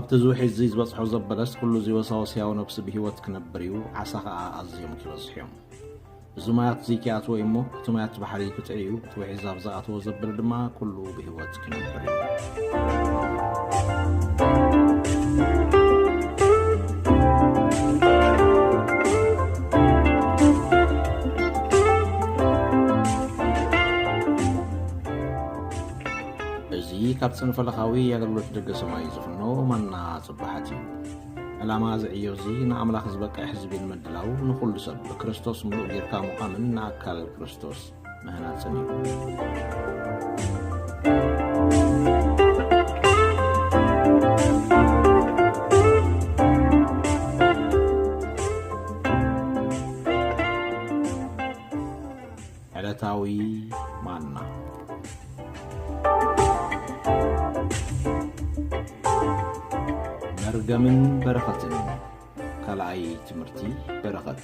እቲ እዚ ውሒዝ እዚ ዝበጽሖ ዘበለስ፣ ኩሉ እዚ ወሳወስ ህያው ነፍሲ ብህይወት ክነብር እዩ፣ ዓሳ ኸኣ ኣዝዮም ክበዝሑ እዮም። እዚ ማያት እዚ ኪኣትዎ እዩ እሞ፣ እቲ ማያት ባሕሪ ክጥዒ እዩ፣ እቲ ውሒዝ ኣብ ዝኣትዎ ዘበለ ድማ ኩሉ ብህይወት ክነብር እዩ። እዚ ካብ ጽንፈ ለኻዊ ኣገልግሎት ደገ ሰማይ ዝፍኖ ማና ጽባሓት እዩ። ዕላማ እዚ ዕዮ እዚ ንኣምላኽ ዝበቅዕ ህዝቢ ንምድላው፣ ንኹሉ ሰብ ብክርስቶስ ምሉእ ጌርካ ምዃምን ንኣካል ክርስቶስ ምህናጽን እዩ። ዕለታዊ ማና። መርገምን በረኸትን። ካልኣይ ትምህርቲ በረኸት፣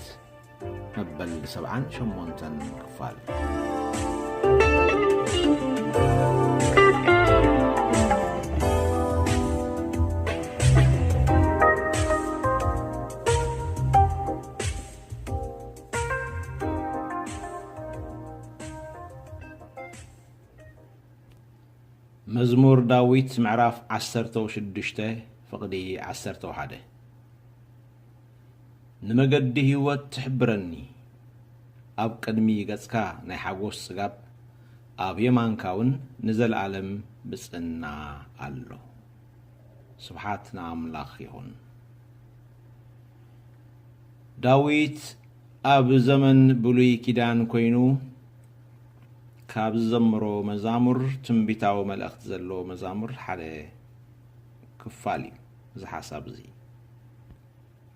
መበል ሰብዓን ሸሞንተን ክፋል። መዝሙር ዳዊት ምዕራፍ ዓሰርተ ሽዱሽተ ፍቕዲ ዓሰርተ ሓደ። ንመገዲ ህይወት ትሕብረኒ፣ ኣብ ቅድሚ ገጽካ ናይ ሓጎስ ጽጋብ፣ ኣብ የማንካ እውን ንዘለኣለም ብጽና ኣሎ። ስብሓት ንኣምላኽ ይኹን። ዳዊት ኣብ ዘመን ብሉይ ኪዳን ኮይኑ ካብ ዝዘምሮ መዛሙር፣ ትንቢታዊ መልእኽቲ ዘለዎ መዛሙር ሓደ ክፋል እዩ። እዚ ሓሳብ እዚ፣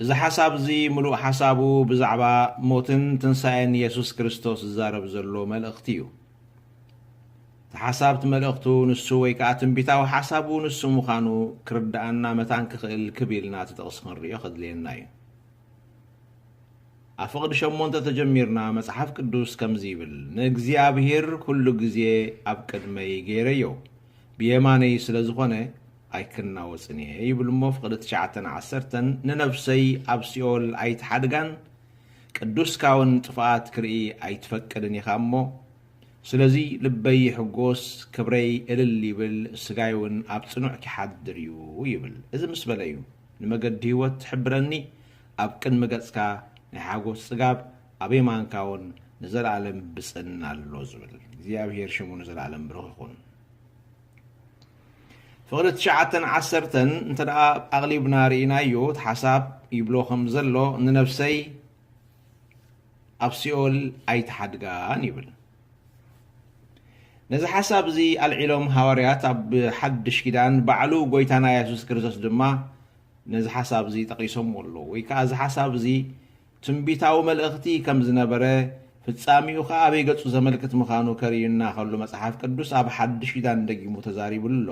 እዚ ሓሳብ እዚ ምሉእ ሓሳቡ ብዛዕባ ሞትን ትንሳኤን የሱስ ክርስቶስ ዝዛረብ ዘሎ መልእኽቲ እዩ። እቲ ሓሳብ እቲ መልእኽቱ ንሱ ወይ ከኣ ትንቢታዊ ሓሳቡ ንሱ ምዃኑ ክርድኣና መታን ክኽእል ክብ ኢልና እቲ ጥቕሲ ክንርእዮ ከድልየና እዩ። ኣብ ፍቕዲ ሸሞንተ ተጀሚርና፣ መጽሓፍ ቅዱስ ከምዚ ይብል፣ "ንእግዚኣብሔር ኩሉ ግዜ ኣብ ቅድመይ ገይረዮ፣ ብየማነይ ስለ ዝኾነ ኣይክናወጽን እየ" ይብል። እሞ ፍቕዲ ትሽዓተን ዓሰርተን፣ "ንነፍሰይ ኣብ ሲኦል ኣይትሓድጋን፣ ቅዱስካ እውን ጥፍኣት ክርኢ ኣይትፈቅድን ኢኻ እሞ፣ ስለዚ ልበይ ይሕጎስ፣ ክብረይ እልል ይብል፣ ስጋይ እውን ኣብ ጽኑዕ ኪሓድር እዩ" ይብል። እዚ ምስ በለ እዩ፣ "ንመገዲ ህይወት ትሕብረኒ፣ ኣብ ቅድሚ ገጽካ ናይ ሓጎስ ጽጋብ፣ ኣብ የማንካ እውን ንዘለኣለም ብጽና ኣሎ" ዝብል። እግዚኣብሔር ሽሙ ንዘለኣለም ብሩኽ ይኹን። ፍቕዲ ትሽዓተን ዓሰርተን እንተ ደኣ ኣቕሊብና ርኢናዮ፣ እቲ ሓሳብ ይብሎ ከም ዘሎ፣ "ንነፍሰይ ኣብ ሲኦል ኣይትሓድጋን" ይብል። ነዚ ሓሳብ እዚ ኣልዒሎም ሃዋርያት ኣብ ሓድሽ ኪዳን፣ ባዕሉ ጐይታና የሱስ ክርስቶስ ድማ ነዚ ሓሳብ እዚ ጠቒሶምዎ ኣለዉ። ወይ ከኣ እዚ ሓሳብ እዚ ትንቢታዊ መልእኽቲ ከም ዝነበረ፣ ፍጻሜኡ ከኣ ኣበይ ገጹ ዘመልክት ምዃኑ ከርእዩና ከሎ፣ መጽሓፍ ቅዱስ ኣብ ሓድሽ ኪዳን ደጊሙ ተዛሪቡሉ ኣሎ።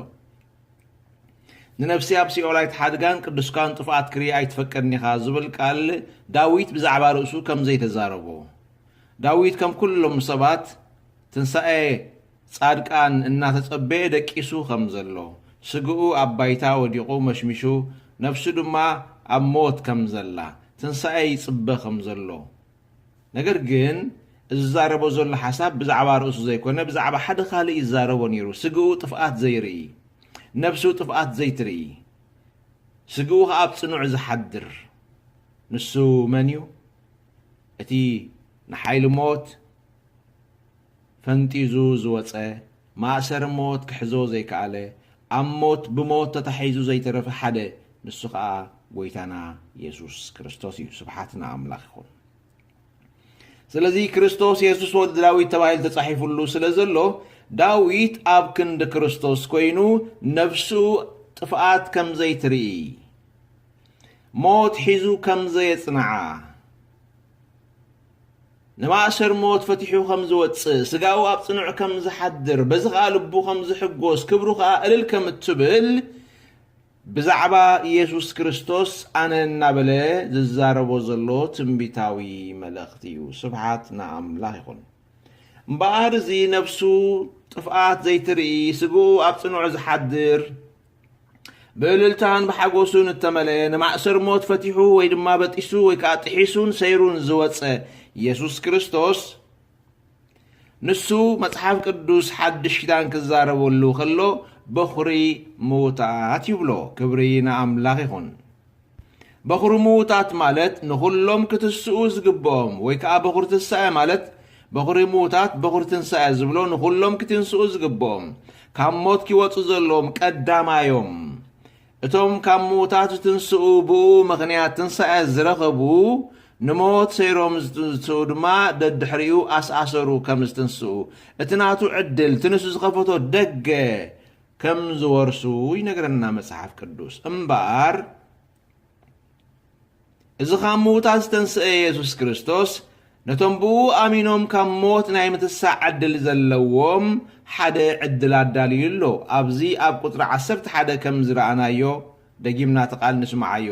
"ንነፍሲ ኣብ ሲኦል ኣይትሓድጋን፣ ቅዱስካን ጥፍኣት ክርኢ ኣይትፈቅድን ኢኻ" ዝብል ቃል ዳዊት ብዛዕባ ርእሱ ከም ዘይተዛረቦ፣ ዳዊት ከም ኩሎም ሰባት ትንሳኤ ጻድቃን እናተጸበየ ደቂሱ ከም ዘሎ፣ ስግኡ ኣብ ባይታ ወዲቑ መሽሚሹ፣ ነፍሱ ድማ ኣብ ሞት ከም ዘላ፣ ትንሳኤ ይጽበ ከም ዘሎ፣ ነገር ግን፣ እዚ ዝዛረቦ ዘሎ ሓሳብ ብዛዕባ ርእሱ ዘይኮነ፣ ብዛዕባ ሓደ ካልእ ይዛረቦ ነይሩ። ስግኡ ጥፍኣት ዘይርኢ፣ ነፍሱ ጥፍኣት ዘይትርኢ፣ ስግኡ ኸኣ ኣብ ጽኑዕ ዝሓድር፣ ንሱ መን እዩ? እቲ ንሓይሊ ሞት ፈንጢዙ ዝወጸ፣ ማእሰሪ ሞት ክሕዞ ዘይከኣለ፣ ኣብ ሞት ብሞት ተታሒዙ ዘይተረፈ ሓደ፣ ንሱ ኸኣ ጐይታና የሱስ ክርስቶስ እዩ። ስብሓት ንኣምላኽ ይኹን። ስለዚ ክርስቶስ የሱስ ወዲ ዳዊት ተባሂሉ ተጻሒፉሉ ስለ ዘሎ፣ ዳዊት ኣብ ክንዲ ክርስቶስ ኮይኑ ነፍሱ ጥፍኣት ከም ዘይትርኢ፣ ሞት ሒዙ ከም ዘየጽንዓ፣ ንማእሰር ሞት ፈቲሑ ከም ዝወጽእ፣ ስጋኡ ኣብ ጽኑዕ ከም ዝሓድር፣ በዚ ኸኣ ልቡ ከም ዝሕጎስ፣ ክብሩ ኸኣ እልል ከም እትብል፣ ብዛዕባ ኢየሱስ ክርስቶስ ኣነ እናበለ ዝዛረቦ ዘሎ ትንቢታዊ መልእኽቲ እዩ። ስብሓት ንኣምላኽ ይኹን። እምበኣር እዚ ነፍሱ ጥፍኣት ዘይትርኢ፣ ስግኡ ኣብ ጽኑዕ ዝሓድር፣ ብእልልታን ብሓጎሱን እተመልአ፣ ንማእሰር ሞት ፈቲሑ ወይ ድማ በጢሱ ወይ ከዓ ጥሒሱን ሰይሩን ዝወፀ ኢየሱስ ክርስቶስ፣ ንሱ መጽሓፍ ቅዱስ ሓድሽ ኪዳን ክዛረበሉ ከሎ በኹሪ ምዉታት ይብሎ። ክብሪ ንኣምላኽ ይኹን። በኹሪ ምዉታት ማለት ንኹሎም ክትስኡ ዝግብኦም፣ ወይ ከዓ በኹሪ ትንሳኤ ማለት በኹሪ ምዉታት፣ በኹሪ ትንሳኤ ዝብሎ ንኹሎም ክትንስኡ ዝግብኦም፣ ካብ ሞት ኪወጹ ዘለዎም ቀዳማዮም። እቶም ካብ ምዉታት ዝትንስኡ ብኡ ምኽንያት ትንሳኤ ዝረኸቡ፣ ንሞት ሰይሮም ዝትንስኡ ድማ ደድሕሪኡ ኣስኣሰሩ ከም ዝትንስኡ፣ እቲ ናቱ ዕድል፣ እቲ ንሱ ዝኸፈቶ ደገ ከም ዝወርሱ ይነግረና መጽሓፍ ቅዱስ። እምበኣር፣ እዚ ካብ ምዉታት ዝተንስአ የሱስ ክርስቶስ፣ ነቶም ብኡ ኣሚኖም ካብ ሞት ናይ ምትሳእ ዕድል ዘለዎም ሓደ ዕድል ኣዳልዩ ኣሎ። ኣብዚ ኣብ ቁጽሪ ዓሰርተ ሓደ ከም ዝረኣናዮ፣ ደጊምና እቲ ቃል ንስምዓዮ።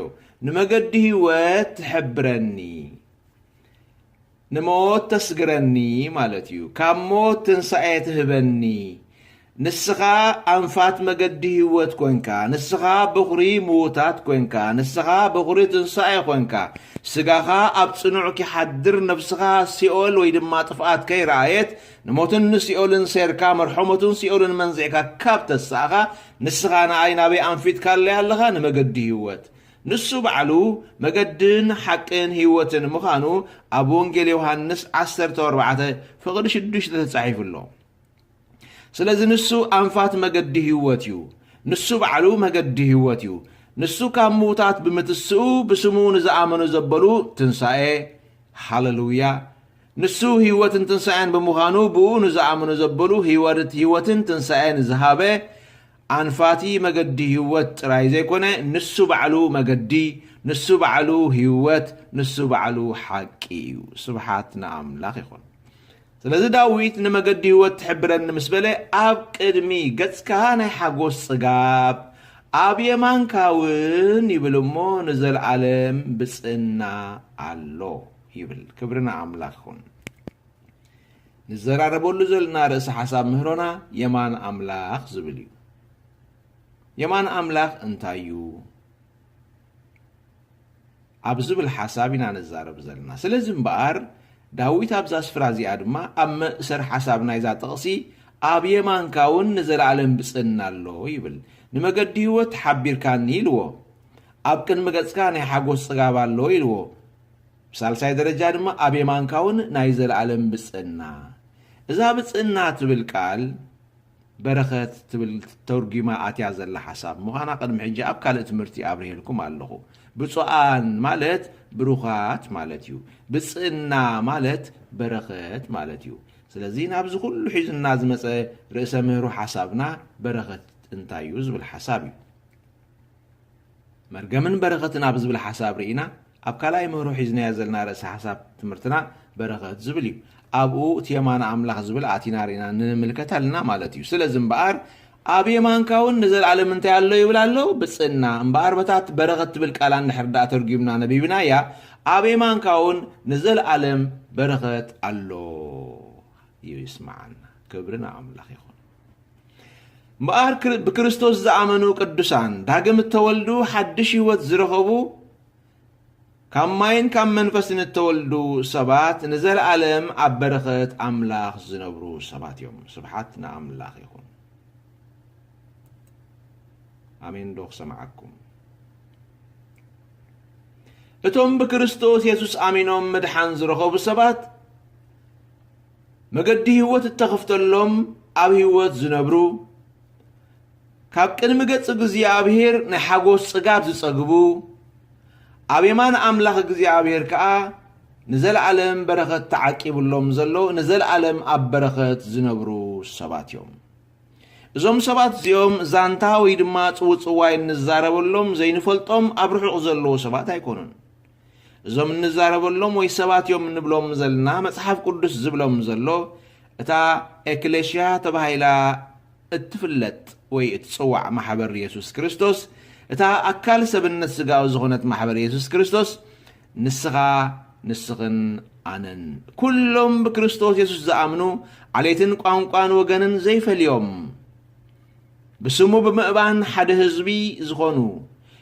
"ንመገዲ ህይወት ትሕብረኒ፣ ንሞት ተስግረኒ" ማለት እዩ። ካብ ሞት ትንሳኤ ትህበኒ። ንስኻ ኣንፋት መገዲ ህይወት ኮንካ፣ ንስኻ በኹሪ ምዉታት ኮንካ፣ ንስኻ በኹሪ ትንሳኤ ኮንካ፣ ስጋኻ ኣብ ጽኑዕ ኪሓድር፣ ነብስኻ ሲኦል ወይ ድማ ጥፍኣት ከይረኣየት፣ ንሞትን ንሲኦልን ሴርካ፣ መርሖ ሞትን ሲኦልን መንዚዕካ ካብ ተሳእኻ፣ ንስኻ ንኣይ ናበይ ኣንፊትካለይ ኣለኻ? ንመገዲ ህይወት። ንሱ ባዕሉ መገድን ሓቅን ህይወትን ምዃኑ ኣብ ወንጌል ዮሃንስ ዓሰርተ ኣርባዕተ ፍቕዲ ሽዱሽተ ተጻሒፉ ኣሎ። ስለዚ ንሱ ኣንፋት መገዲ ህይወት እዩ። ንሱ ባዕሉ መገዲ ህይወት እዩ። ንሱ ካብ ምዉታት ብምትስኡ፣ ብስሙ ንዝኣመኑ ዘበሉ ትንሳኤ። ሃሌሉያ! ንሱ ህይወትን ትንሳኤን ብምዃኑ፣ ብኡ ንዝኣመኑ ዘበሉ ህይወት-፣ ህይወትን ትንሳኤን ዝሃበ ኣንፋቲ መገዲ ህይወት ጥራይ ዘይኮነ፣ ንሱ ባዕሉ መገዲ፣ ንሱ ባዕሉ ህይወት፣ ንሱ ባዕሉ ሓቂ እዩ። ስብሓት ንኣምላኽ ይኹን። ስለዚ ዳዊት "ንመገዲ ህይወት ትሕብረኒ" ምስ በለ፣ ኣብ ቅድሚ ገጽካ ናይ ሓጎስ ጽጋብ፣ ኣብ የማንካ እውን ይብል እሞ፣ ንዘለኣለም ብጽእና ኣሎ ይብል። ክብሪ ንኣምላኽ ይኹን። ንዘራረበሉ ዘለና ርእሲ ሓሳብ ምህሮና የማን ኣምላኽ ዝብል እዩ። የማን ኣምላኽ እንታይ እዩ? ኣብ ዝብል ሓሳብ ኢና ንዛረብ ዘለና። ስለዚ እምበኣር፣ ዳዊት ኣብዛ ስፍራ እዚኣ ድማ ኣብ መእሰር ሓሳብ ናይዛ ጥቕሲ፣ "ኣብ የማንካ እውን ንዘለኣለም ብጽእና ኣሎ" ይብል። "ንመገዲ ህይወት ሓቢርካኒ" ኢልዎ። "ኣብ ቅድሚ ገጽካ ናይ ሓጎስ ጽጋብ ኣሎ" ኢልዎ። ብሳልሳይ ደረጃ ድማ፣ "ኣብ የማንካ እውን ናይ ዘለኣለም ብጽእና።" እዛ ብጽእና ትብል ቃል፣ በረኸት ትብል ተርጒማ ኣትያ ዘላ ሓሳብ ምዃና ቅድሚ ሕጂ ኣብ ካልእ ትምህርቲ ኣብርሄልኩም ኣለኹ። ብፁዓን ማለት ብሩኻት ማለት እዩ። ብጽእና ማለት በረኸት ማለት እዩ። ስለዚ ናብዚ ኩሉ ሒዙና ዝመጸ ርእሰ ምህሮ ሓሳብና በረኸት እንታይ እዩ ዝብል ሓሳብ እዩ። መርገምን በረኸትን ኣብ ዝብል ሓሳብ ርኢና፣ ኣብ ካልኣይ ምህሮ ሒዝናዮ ዘለና ርእሰ ሓሳብ ትምህርትና በረኸት ዝብል እዩ። ኣብኡ እቲ የማነ ኣምላኽ ዝብል ኣቲና ርኢና ንምልከት ኣለና ማለት እዩ። ስለዚ እምበኣር፣ "ኣብ የማንካ እውን ንዘለኣለም እንታይ ኣሎ?" ይብል ኣሎ፣ ብጽእና። እምበኣር፣ በታ በረኸት ትብል ቃል እንድሕር ደኣ ተርጒምና ነቢብናያ፣ "ኣብ የማንካ እውን ንዘለኣለም በረኸት ኣሎ" ይስምዓና። ክብሪ ንኣምላኽ ይኹን። እምበኣር ክር-፣ ብክርስቶስ ዝኣመኑ ቅዱሳን፣ ዳግም እተወልዱ፣ ሓድሽ ህይወት ዝረኸቡ፣ ካብ ማይን ካብ መንፈስን እተወልዱ ሰባት ንዘለኣለም ኣብ በረኸት ኣምላኽ ዝነብሩ ሰባት እዮም። ስብሓት ንኣምላኽ ይኹን። ኣሜን ዶ ክሰምዓኩም? እቶም ብክርስቶስ የሱስ ኣሚኖም ምድሓን ዝረኸቡ ሰባት፣ መገዲ ህይወት እተኸፍተሎም፣ ኣብ ህይወት ዝነብሩ፣ ካብ ቅድሚ ገጽ እግዚኣብሔር ናይ ሓጎስ ጽጋብ ዝጸግቡ፣ ኣብ የማን ኣምላኽ እግዚኣብሔር ከኣ ንዘለኣለም በረኸት ተዓቂቡሎም ዘሎ፣ ንዘለኣለም ኣብ በረኸት ዝነብሩ ሰባት እዮም። እዞም ሰባት እዚኦም ዛንታ ወይ ድማ ጽውጽዋይ እንዛረበሎም ዘይንፈልጦም ኣብ ርሑቕ ዘለዉ ሰባት ኣይኮኑን። እዞም እንዛረበሎም ወይ ሰባት እዮም እንብሎም ዘለና፣ መጽሓፍ ቅዱስ ዝብሎም ዘሎ፣ እታ ኤክሌሽያ ተባሂላ እትፍለጥ ወይ እትጽዋዕ ማሕበር የሱስ ክርስቶስ፣ እታ ኣካል ሰብነት ስጋዊ ዝኾነት ማሕበር የሱስ ክርስቶስ፣ ንስኻ፣ ንስኽን ኣነን፣ ኩሎም ብክርስቶስ የሱስ ዝኣምኑ፣ ዓሌትን ቋንቋን ወገንን ዘይፈልዮም፣ ብስሙ ብምእባን ሓደ ህዝቢ ዝኾኑ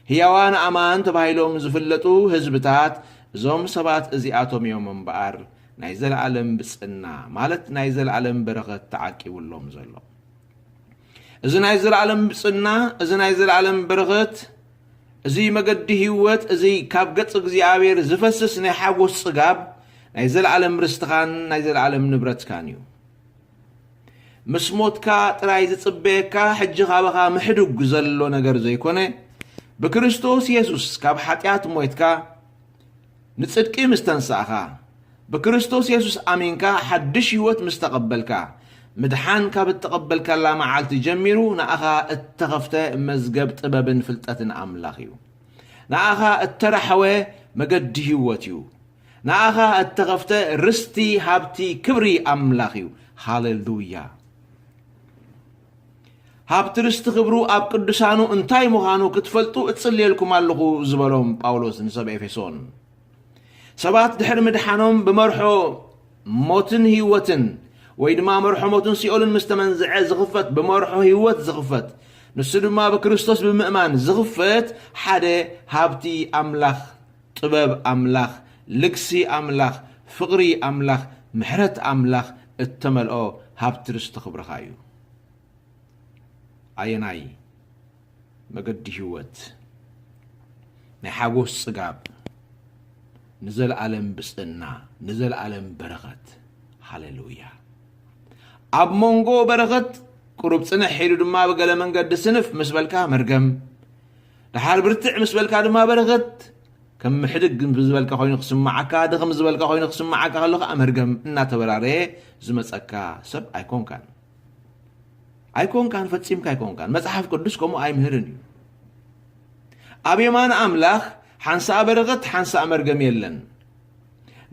ህያዋን ኣማን ተባሂሎም ዝፍለጡ ህዝብታት፣ እዞም ሰባት እዚኣቶም እዮም እምበኣር ናይ ዘለኣለም ብፅና፣ ማለት ናይ ዘለኣለም በረኸት ተዓቂቡሎም ዘሎ። እዚ ናይ ዘለኣለም ብፅና፣ እዚ ናይ ዘለኣለም በረኸት፣ እዚ መገዲ ህይወት፣ እዚ ካብ ገጽ እግዚኣብሔር ዝፈስስ ናይ ሓጎስ ጽጋብ፣ ናይ ዘለኣለም ርስትኻን ናይ ዘለኣለም ንብረትካን እዩ። ምስ ሞትካ ጥራይ ዝጽበየካ፣ ሕጂ ካባኻ ምሕዱግ ዘሎ ነገር ዘይኮነ፣ ብክርስቶስ የሱስ ካብ ሓጢኣት ሞይትካ፣ ንጽድቂ ምስ ተንሳእኻ፣ ብክርስቶስ የሱስ ኣሚንካ ሓድሽ ህይወት ምስ ተቐበልካ፣ ምድሓን ካብ እተቐበልካላ መዓልቲ ጀሚሩ ንኣኻ እተኸፍተ መዝገብ ጥበብን ፍልጠትን ኣምላኽ እዩ። ንኣኻ እተራሕወ መገዲ ህይወት እዩ። ንኣኻ እተኸፍተ ርስቲ ሃብቲ ክብሪ ኣምላኽ እዩ። ሃሌሉያ! ሃብቲ ርስቲ ክብሩ ኣብ ቅዱሳኑ እንታይ ምዃኑ ክትፈልጡ እጽልየልኩም ኣለኹ ዝበሎም ጳውሎስ ንሰብ ኤፌሶን። ሰባት ድሕሪ ምድሓኖም ብመርሖ ሞትን ህይወትን ወይ ድማ መርሖ ሞትን ሲኦልን ምስ ተመንዝዐ ዝኽፈት፣ ብመርሖ ህይወት ዝኽፈት፣ ንሱ ድማ ብክርስቶስ ብምእማን ዝኽፈት ሓደ ሃብቲ ኣምላኽ፣ ጥበብ ኣምላኽ፣ ልግሲ ኣምላኽ፣ ፍቕሪ ኣምላኽ፣ ምሕረት ኣምላኽ እተመልኦ ሃብቲ ርስቲ ክብርኻ እዩ። ኣየናይ መገዲ ህይወት፣ ናይ ሓጎስ ጽጋብ፣ ንዘለኣለም ብጽእና፣ ንዘለኣለም በረኸት። ሃሌሉያ! ኣብ መንጎ በረኸት ቁሩብ ጽንሕ ኢሉ ድማ ብገለ መንገዲ ስንፍ ምስ በልካ መርገም፣ ደሓር ብርትዕ ምስ በልካ ድማ በረኸት። ከም ምሕድግ ዝበልካ ኮይኑ ክስምዓካ፣ ድኽም ዝበልካ ኮይኑ ክስምዓካ ከሎ ከዓ መርገም እናተበራረየ ዝመጸካ ሰብ ኣይኮንካን። ኣይኮንካን፣ ፈጺምካ ኣይኮንካን። መጽሓፍ ቅዱስ ከምኡ ኣይምህርን እዩ። ኣብ የማን ኣምላኽ ሓንሳእ በረኸት ሓንሳእ መርገም የለን።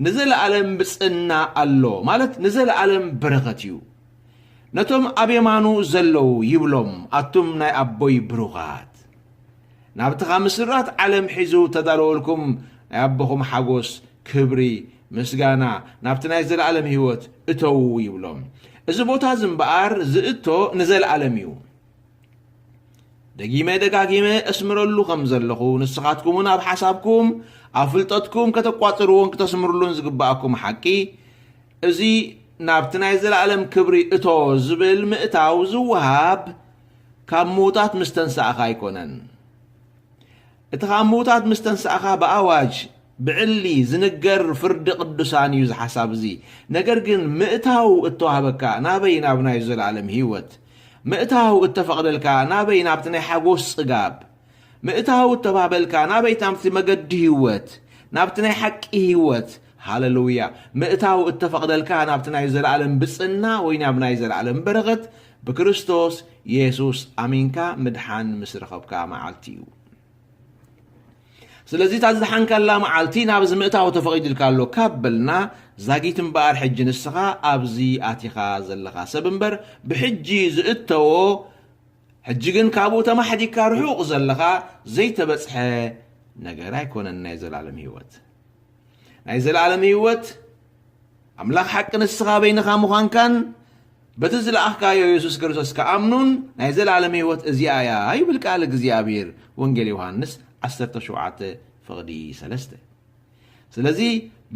ንዘለኣለም ብጽና ኣሎ፣ ማለት ንዘለኣለም በረኸት እዩ። ነቶም ኣብ የማኑ ዘለዉ ይብሎም፣ ኣቱም ናይ ኣቦይ ብሩኻት፣ ናብቲ ካብ ምስራት ዓለም ሒዙ ተዳለወልኩም ናይ ኣቦኹም ሓጎስ፣ ክብሪ፣ ምስጋና፣ ናብቲ ናይ ዘለኣለም ህይወት እተዉ ይብሎም። እዚ ቦታ እዚ እምበኣር ዝእቶ ንዘለኣለም እዩ። ደጊመ ደጋጊመ እስምረሉ ከም ዘለኹ፣ ንስኻትኩም እውን ኣብ ሓሳብኩም፣ ኣብ ፍልጠትኩም ከተቋጽርዎን ክተስምርሉን ዝግባኣኩም ሓቂ፣ እዚ ናብቲ ናይ ዘለኣለም ክብሪ እቶ ዝብል ምእታው ዝወሃብ ካብ ምዉታት ምስ ተንሳእኻ ኣይኮነን። እቲ ካብ ምዉታት ምስ ተንሳእኻ ብኣዋጅ፣ ብዕሊ ዝንገር ፍርዲ ቅዱሳን እዩ እዚ ሓሳብ እዚ። ነገር ግን ምእታው እተዋህበካ ናበይ? ናብ ናይ ዘለኣለም ህይወት። ምእታው እተፈቕደልካ ናበይ? ናብቲ ናይ ሓጎስ ጽጋብ። ምእታው እተባህበልካ ናበይ? ናብቲ መገዲ ህይወት፣ ናብቲ ናይ ሓቂ ህይወት። ሃሌሉያ! ምእታው እተፈቕደልካ ናብቲ ናይ ዘለኣለም ብጽና ወይ ናብ ናይ ዘለኣለም በረኸት ብክርስቶስ የሱስ ኣሚንካ ምድሓን ምስ ረኸብካ መዓልቲ እዩ። ስለዚ እታ ዝደሓንካላ መዓልቲ ናብዚ ምእታው ተፈቒዱልካ ኣሎ ካብ በልና፣ ዛጊት እምበኣር ሕጂ ንስኻ ኣብዚ ኣቲኻ ዘለኻ ሰብ እምበር፣ ብሕጂ ዝእተዎ፣ ሕጂ ግን ካብኡ ተማሕዲካ ርሑቕ ዘለኻ ዘይተበጽሐ ነገር ኣይኮነን ናይ ዘላለም ህይወት። ናይ ዘላለም ህይወት ኣምላኽ ሓቂ ንስኻ በይንኻ ምዃንካን በቲ ዝለኣኽካዮ የሱስ ክርስቶስ ክኣምኑን ናይ ዘላለም ህይወት እዚኣ እያ ይብል ቃል እግዚኣብሔር። ወንጌል ዮሃንስ ዓሰርተ ሸውዓተ ፍቕዲ ሰለስተ። ስለዚ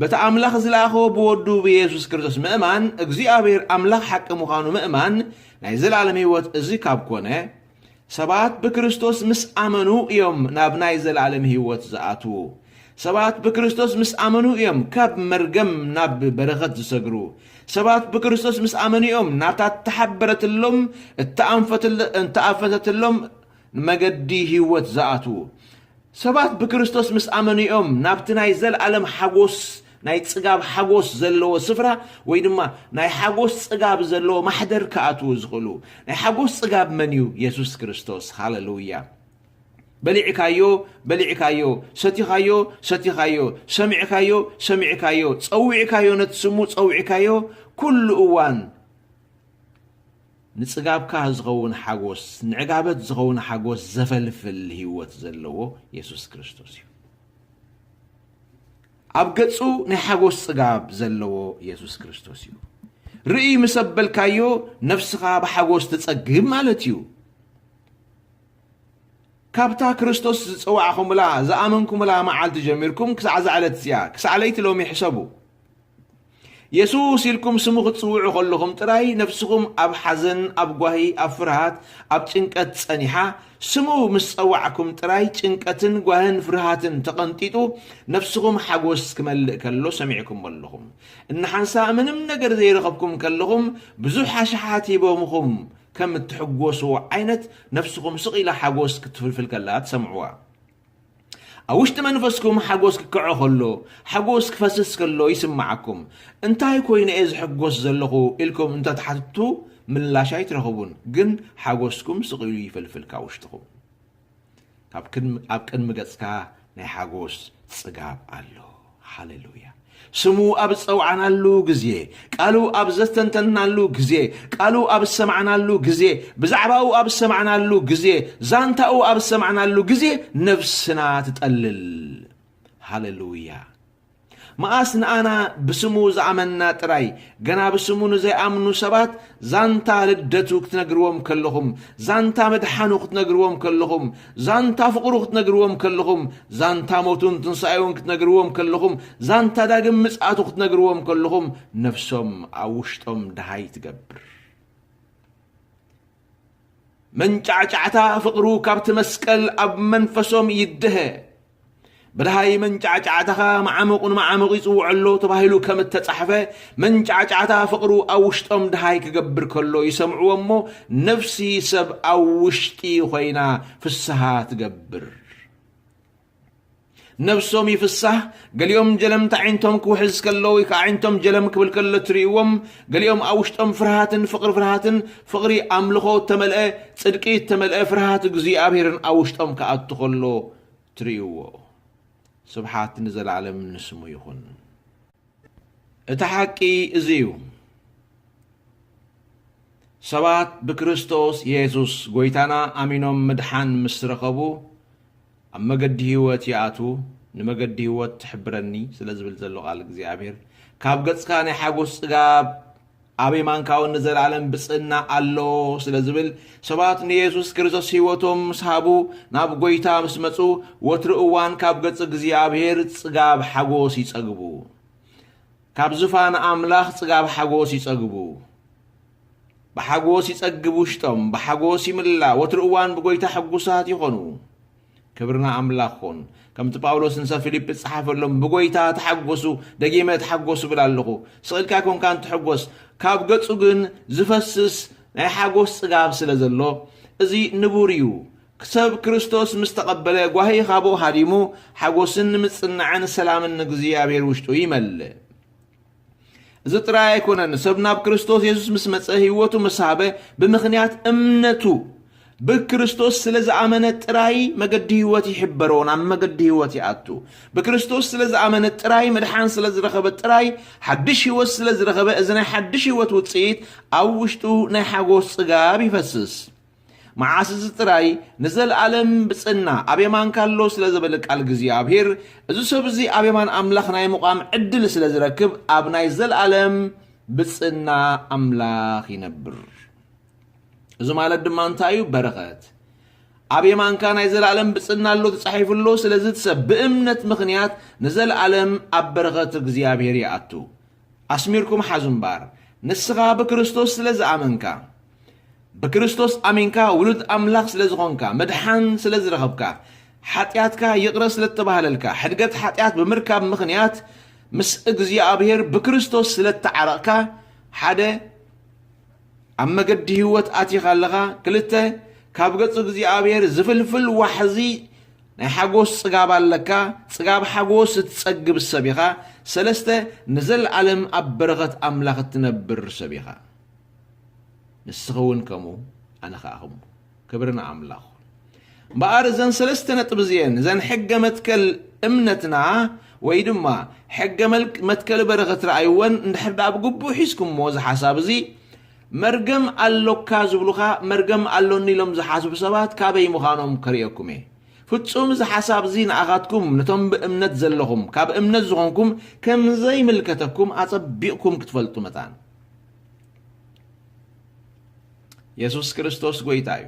በቲ ኣምላኽ ዝለኣኸዎ ብወዱ ብየሱስ ክርስቶስ ምእማን፣ እግዚኣብሔር ኣምላኽ ሓቂ ምዃኑ ምእማን ናይ ዘላለም ህይወት እዚ ካብ ኮነ፣ ሰባት ብክርስቶስ ምስ ኣመኑ እዮም ናብ ናይ ዘላለም ህይወት ዝኣትዉ። ሰባት ብክርስቶስ ምስ ኣመኑ እዮም ካብ መርገም ናብ በረኸት ዝሰግሩ። ሰባት ብክርስቶስ ምስ ኣመኑ እዮም ናብታ እተሓበረትሎም፣ እተኣንፈትል-፣ እተኣፈተትሎም መገዲ ህይወት ዝኣትዉ። ሰባት ብክርስቶስ ምስ ኣመኑ እዮም ናብቲ ናይ ዘላለም ሓጎስ፣ ናይ ጽጋብ ሓጎስ ዘለዎ ስፍራ፣ ወይ ድማ ናይ ሓጎስ ጽጋብ ዘለዎ ማሕደር ክኣትዉ ዝኽእሉ። ናይ ሓጎስ ጽጋብ መን እዩ? የሱስ ክርስቶስ። ሃሌሉያ። በሊዕካዮ፣ በሊዕካዮ፣ ሰቲኻዮ፣ ሰቲኻዮ፣ ሰሚዕካዮ፣ ሰሚዕካዮ፣ ጸዊዕካዮ፣ ነቲ ስሙ ጸዊዕካዮ፣ ኩሉ እዋን ንጽጋብካ ዝኸውን ሓጎስ፣ ንዕጋበት ዝኸውን ሓጎስ ዘፈልፍል ህይወት ዘለዎ የሱስ ክርስቶስ እዩ። ኣብ ገጹ ናይ ሓጎስ ጽጋብ ዘለዎ የሱስ ክርስቶስ እዩ። ርእይ ምስ ኣበልካዮ፣ ነፍስኻ ብሓጎስ ትጸግብ ማለት እዩ። ካብታ ክርስቶስ ዝጸዋዕኹምላ፣ ዝኣመንኩምላ መዓልቲ ጀሚርኩም ክሳዕ እዛ ዕለት እዚኣ፣ ክሳዕ ለይቲ ሎሚ ሕሰቡ። የሱስ ኢልኩም ስሙ ክትጽውዑ ከለኹም ጥራይ፣ ነፍስኹም ኣብ ሓዘን፣ ኣብ ጓሂ፣ ኣብ ፍርሃት፣ ኣብ ጭንቀት ጸኒሓ፣ ስሙ ምስ ጸዋዕኩም ጥራይ፣ ጭንቀትን ጓህን ፍርሃትን ተቐንጢጡ፣ ነፍስኹም ሓጎስ ክመልእ ከሎ ሰሚዕኩሞ ኣለኹም። እንሓንሳእ ምንም ነገር ዘይረኸብኩም ከለኹም፣ ብዙሕ ኣሽሓት ሂቦምኹም ከም እትሕጎስዎ ዓይነት፣ ነፍስኹም ስቕ ኢላ ሓጎስ ክትፍልፍል ከላ ትሰምዕዋ። ኣብ ውሽጢ መንፈስኩም ሓጎስ ክክዖ ከሎ፣ ሓጎስ ክፈስስ ከሎ ይስምዓኩም። "እንታይ ኮይነ እየ ዝሕጎስ ዘለኹ?" ኢልኩም እንተትሓትቱ፣ ምላሽ ኣይትረኽቡን፣ ግን ሓጎስኩም ስቕ ኢሉ ይፈልፍል ካብ ውሽጥኹም። ካብ ቅድሚ፣ ኣብ ቅድሚ ገጽካ ናይ ሓጎስ ጽጋብ ኣሎ። ሃሌሉያ። ስሙ ኣብ ዝጸውዓናሉ ግዜ፣ ቃሉ ኣብ ዘስተንተንናሉ ግዜ፣ ቃሉ ኣብ ዝሰማዕናሉ ግዜ፣ ብዛዕባኡ ኣብ ዝሰማዕናሉ ግዜ፣ ዛንታኡ ኣብ ዝሰማዕናሉ ግዜ ነፍስና ትጠልል። ሃሌሉያ። መኣስ ንኣና ብስሙ ዝኣመንና ጥራይ፣ ገና ብስሙ ንዘይኣምኑ ሰባት ዛንታ ልደቱ ክትነግርዎም ከለኹም፣ ዛንታ ምድሓኑ ክትነግርዎም ከለኹም፣ ዛንታ ፍቕሩ ክትነግርዎም ከለኹም፣ ዛንታ ሞቱን ትንሳኤውን ክትነግርዎም ከለኹም፣ ዛንታ ዳግም ምጽኣቱ ክትነግርዎም ከለኹም፣ ነፍሶም ኣብ ውሽጦም ደሃይ ትገብር። መንጫዕጫዕታ ፍቕሩ ካብቲ መስቀል ኣብ መንፈሶም ይድሀ። ብድሃይ መንጫዕጫዕታኻ መዓሙቕ ንመዓሙቕ ይጽውዖ ኣሎ ተባሂሉ ከም እተጻሕፈ፣ መንጫዕጫዕታ ፍቕሩ ኣብ ውሽጦም ድሃይ ክገብር ከሎ ይሰምዕዎ እሞ፣ ነፍሲ ሰብ ኣብ ውሽጢ ኮይና ፍስሃ ትገብር። ነፍሶም ይፍሳህ። ገሊኦም ጀለም ኣዒንቶም ክውሕዝ ከሎ ወይ ከዓ ኣዒንቶም ጀለም ክብል ከሎ ትርእይዎም። ገሊኦም ኣብ ውሽጦም ፍርሃትን ፍቕሪ ፍርሃትን፣ ፍቕሪ ኣምልኾ እተመልአ፣ ጽድቂ እተመልአ ፍርሃት እግዚኣብሔርን ኣብ ውሽጦም ክኣቱ ከሎ ትርእይዎ። ስብሓት ንዘለዓለም ንስሙ ይኹን። እቲ ሓቂ እዚ እዩ። ሰባት ብክርስቶስ የሱስ ጐይታና ኣሚኖም ምድሓን ምስ ረኸቡ፣ ኣብ መገዲ ህይወት ይኣትዉ። "ንመገዲ ህይወት ትሕብረኒ" ስለ ዝብል ዘሎ ቃል እግዚኣብሔር፣ ካብ ገጽካ ናይ ሓጎስ ጽጋብ ኣብ የማንካ እውን ንዘለኣለም ብጽእና ኣሎ ስለ ዝብል፣ ሰባት ንየሱስ ክርስቶስ ህይወቶም ምስ ሃቡ፣ ናብ ጐይታ ምስ መጹ፣ ወትሩ እዋን ካብ ገጽ እግዚኣብሔር ጽጋብ ሓጎስ ይጸግቡ። ካብ ዝፋን ኣምላኽ ጽጋብ ሓጎስ ይጸግቡ። ብሓጎስ ይጸግብ ውሽጦም፣ ብሓጎስ ይምላእ፣ ወትሩ እዋን ብጐይታ ሕጉሳት ይኾኑ። ክብርና ኣምላኽ ኾን። ከምቲ ጳውሎስ ንሰብ ፊልጲ ዝጸሓፈሎም፣ "ብጐይታ ተሓጎሱ፣ ደጊመ ተሓጎሱ እብል ኣለኹ። ስቕ ኢልካ ኣይኮንካን ትሕጎስ፣ ካብ ገጹ ግን ዝፈስስ ናይ ሓጎስ ጽጋብ ስለ ዘሎ፣ እዚ ንቡር እዩ። ሰብ ክርስቶስ ምስ ተቐበለ፣ ጓሂ ካብኡ ሃዲሙ፣ ሓጎስን ምጽንናዕን ሰላምን ንእግዚኣብሔር ውሽጡ ይመልእ።" እዚ ጥራይ ኣይኮነን፣ ሰብ ናብ ክርስቶስ የሱስ ምስ መጸ፣ ህይወቱ ምስ ሃበ፣ ብምኽንያት እምነቱ ብክርስቶስ ስለ ዝኣመነ ጥራይ መገዲ ህይወት ይሕበሮ፣ ናብ መገዲ ህይወት ይኣቱ። ብክርስቶስ ስለ ዝኣመነ ጥራይ፣ ምድሓን ስለ ዝረኸበ ጥራይ፣ ሓድሽ ህይወት ስለ ዝረኸበ፣ እዚ ናይ ሓድሽ ህይወት ውጽኢት ኣብ ውሽጡ ናይ ሓጎስ ጽጋብ ይፈስስ። መዓስ እዚ ጥራይ ንዘለኣለም ብጽና ኣብ የማንካ ኣሎ ስለ ዝበለ ቃል እግዚኣብሔር፣ እዚ ሰብ እዚ ኣብ የማን ኣምላኽ ናይ ምቋም ዕድል ስለ ዝረክብ፣ ኣብ ናይ ዘለኣለም ብጽና ኣምላኽ ይነብር። እዚ ማለት ድማ እንታይ እዩ? በረኸት። ኣብ የማንካ ናይ ዘለኣለም ብጽና ኣሎ ተጻሒፉ ኣሎ። ስለዚ እቲ ሰብ ብእምነት ምኽንያት ንዘለኣለም ኣብ በረኸት እግዚኣብሔር ይኣቱ። ኣስሚርኩም ሓዙ እምበኣር፣ ንስኻ ብክርስቶስ ስለ ዝኣመንካ፣ ብክርስቶስ ኣሚንካ ውሉድ ኣምላኽ ስለ ዝኾንካ፣ መድሓን ስለ ዝረኸብካ፣ ሓጢኣትካ ይቕረ ስለ እተባህለልካ፣ ሕድገት ሓጢኣት ብምርካብ ምኽንያት ምስ እግዚኣብሔር ብክርስቶስ ስለ እተዓረቕካ፣ ሓደ፣ ኣብ መገዲ ህይወት ኣቲኻ ኣለኻ። ክልተ፣ ካብ ገጹ እግዚኣብሔር ዝፍልፍል ዋሕዚ ናይ ሓጎስ ጽጋብ ኣለካ። ጽጋብ ሓጎስ እትጸግብ ሰብ ኢኻ። ሰለስተ፣ ንዘለኣለም ኣብ በረኸት ኣምላኽ እትነብር ሰብ ኢኻ። ንስኺ እውን ከምኡ፣ ኣነ ኸኣ ከምኡ። ክብሪ ንኣምላኽ። እምበኣር እዘን ሰለስተ ነጥቢ እዚአን፣ እዘን ሕገ መትከል እምነትና ወይ ድማ ሕገ መልክ-፣ መትከል በረኸት ረኣይወን፣ እንድሕር ደኣ ብግቡእ ሒዝኩምዎ እዚ ሓሳብ እዚ፣ መርገም ኣሎካ ዝብሉኻ፣ መርገም ኣሎኒ ኢሎም ዝሓስቡ ሰባት ካበይ ምዃኖም ከርእየኩም እየ። ፍጹም እዚ ሓሳብ እዚ ንኣኻትኩም፣ ነቶም ብእምነት ዘለኹም፣ ካብ እምነት ዝኾንኩም፣ ከም ዘይምልከተኩም ኣጸቢቕኩም ክትፈልጡ መታን። የሱስ ክርስቶስ ጐይታ እዩ።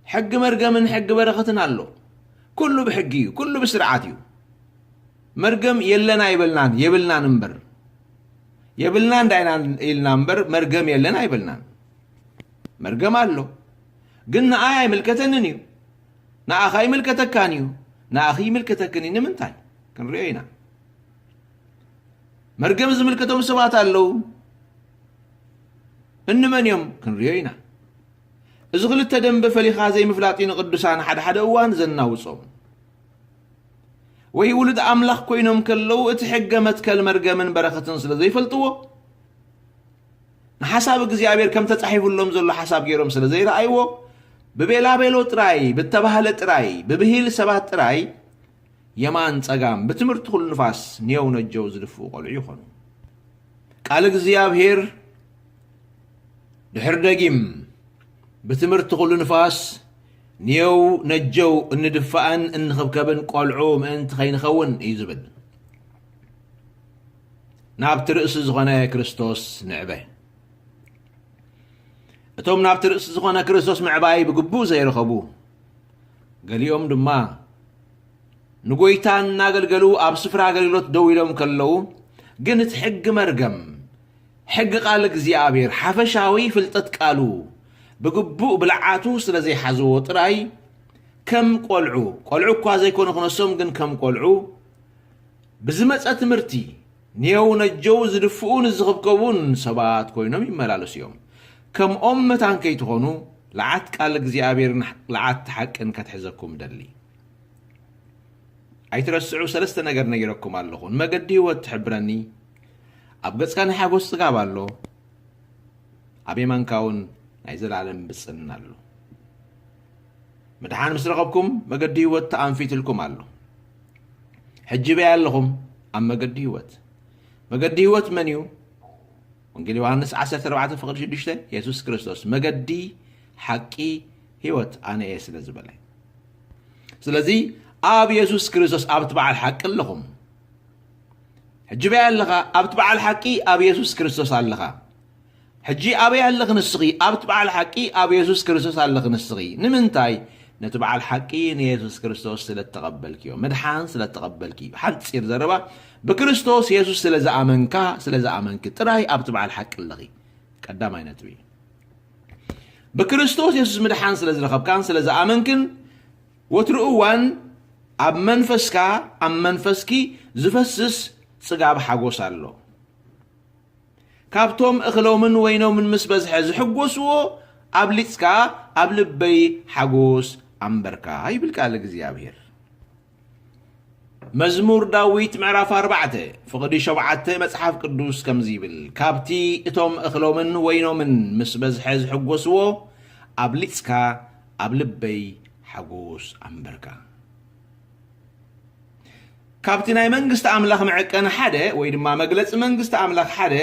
ሕጊ መርገምን ሕጊ በረኸትን ኣሎ። ኩሉ ብሕጊ እዩ፣ ኩሉ ብስርዓት እዩ። መርገም የለን ኣይበልናን፣ የብልናን እምበር። የብልና እንዳይና ኢልና እምበር መርገም የለን ኣይበልናን። መርገም ኣሎ፣ ግን ንኣይ ኣይምልከተንን እዩ። ንኣኻ ይምልከተካን እዩ። ንኣኺ ይምልከተክን እዩ። ንምንታይ? ክንሪኦ ኢና። መርገም ዝምልከቶም ሰባት ኣለዉ። እንመን እዮም? ክንሪኦ ኢና። እዚ ክልተ ደንበ ፈሊኻ ዘይምፍላጥ እዩ ንቅዱሳን ሓደ ሓደ እዋን ዘናውጾም። ወይ ውሉድ ኣምላኽ ኮይኖም ከለዉ እቲ ሕገ መትከል መርገምን በረኸትን ስለ ዘይፈልጥዎ፣ ንሓሳብ እግዚኣብሔር ከም ተጻሒፉሎም ዘሎ ሓሳብ ገይሮም ስለ ዘይረኣይዎ፣ ብቤላቤሎ ጥራይ፣ ብተባህለ ጥራይ፣ ብብሂል ሰባት ጥራይ፣ የማን ጸጋም ብትምህርቲ ኩሉ ንፋስ ንየው ነጀው ዝድፍኡ ቆልዑ ይኾኑ። ቃል እግዚኣብሔር ድሕር ደጊም ብትምህርቲ ኩሉ ንፋስ ንየው ነጀው እንድፋእን እንኽብከብን ቆልዑ ምእንቲ ከይንኸውን እዩ ዝብል። ናብቲ ርእሲ ዝኾነ ክርስቶስ ንዕበ። እቶም ናብቲ ርእሲ ዝኾነ ክርስቶስ ምዕባይ ብግቡእ ዘይረኸቡ፣ ገሊኦም ድማ ንጎይታ እናገልገሉ ኣብ ስፍራ ኣገልግሎት ደው ኢሎም ከለዉ፣ ግን እቲ ሕጊ መርገም፣ ሕጊ ቃል እግዚኣብሔር፣ ሓፈሻዊ ፍልጠት ቃሉ ብግቡእ ብልዓቱ ስለ ዘይሓዝዎ ጥራይ፣ ከም ቆልዑ፣ ቆልዑ እኳ ዘይኮኑ ክነሶም፣ ግን ከም ቆልዑ ብዝመጸ ትምህርቲ ንየው ነጀው ዝድፍኡን ዝኽብከቡን ሰባት ኮይኖም ይመላለሱ እዮም። ከምኦም መታን ከይትኾኑ፣ ለዓት ቃል እግዚኣብሔርን ለዓት ሓቅን ከትሕዘኩም ደሊ። ኣይትረስዑ፣ ሰለስተ ነገር ነጊረኩም ኣለኹ። ንመገዲ ህይወት ትሕብረኒ፣ ኣብ ገጽካ ናይ ሓጎስ ጽጋብ ኣሎ፣ ኣብ የማንካ እውን ናይ ዘላለም ብጽን ኣሎ። ምድሓን ምስ ረኸብኩም፣ መገዲ ህይወት ተኣንፊትልኩም ኣሎ። ሕጂ በይ ኣለኹም ኣብ መገዲ ህይወት። መገዲ ህይወት መን እዩ? ወንጌል ዮሃንስ ዓሰርተ ኣርባዕተ ፍቕዲ ሽዱሽተ፣ የሱስ ክርስቶስ መገዲ፣ ሓቂ፣ ህይወት ኣነ እየ ስለ ዝበለ። ስለዚ ኣብ የሱስ ክርስቶስ ኣብቲ በዓል ሓቂ ኣለኹም። ሕጂ በይ ኣለኻ፣ ኣብቲ በዓል ሓቂ ኣብ የሱስ ክርስቶስ ኣለኻ። ሕጂ ኣበይ ኣለኺ ንስኺ? ኣብቲ በዓል ሓቂ ኣብ የሱስ ክርስቶስ ኣለኺ ንስኺ። ንምንታይ? ነቲ በዓል ሓቂ ንየሱስ ክርስቶስ ስለ እተቐበልክዮ፣ ምድሓን ስለ እተቐበልኪ። ሓጺር ዘረባ፣ ብክርስቶስ የሱስ ስለ ዝኣመንካ፣ ስለ ዝኣመንኪ ጥራይ ኣብቲ በዓል ሓቂ ኣለኺ። ቀዳማይ ነጥቢ። ብክርስቶስ የሱስ ምድሓን ስለ ዝረኸብካን ስለ ዝኣመንክን፣ ወትሩ እዋን ኣብ መንፈስካ፣ ኣብ መንፈስኪ ዝፈስስ ጽጋብ ሓጎስ ኣሎ። ካብቶም እኽሎምን ወይኖምን ምስ በዝሐ ዝሕጎስዎ ኣብሊጽካ ኣብ ልበይ ሓጎስ ኣንበርካ ይብል ቃል እግዚኣብሔር። መዝሙር ዳዊት ምዕራፍ ኣርባዕተ ፍቕዲ ሸውዓተ መጽሓፍ ቅዱስ ከምዚ ይብል፣ ካብቲ እቶም እኽሎምን ወይኖምን ምስ በዝሐ ዝሕጎስዎ ኣብሊጽካ ኣብ ልበይ ሓጎስ ኣንበርካ። ካብቲ ናይ መንግስቲ ኣምላኽ መዐቀኒ ሓደ ወይ ድማ መግለጺ መንግስቲ ኣምላኽ ሓደ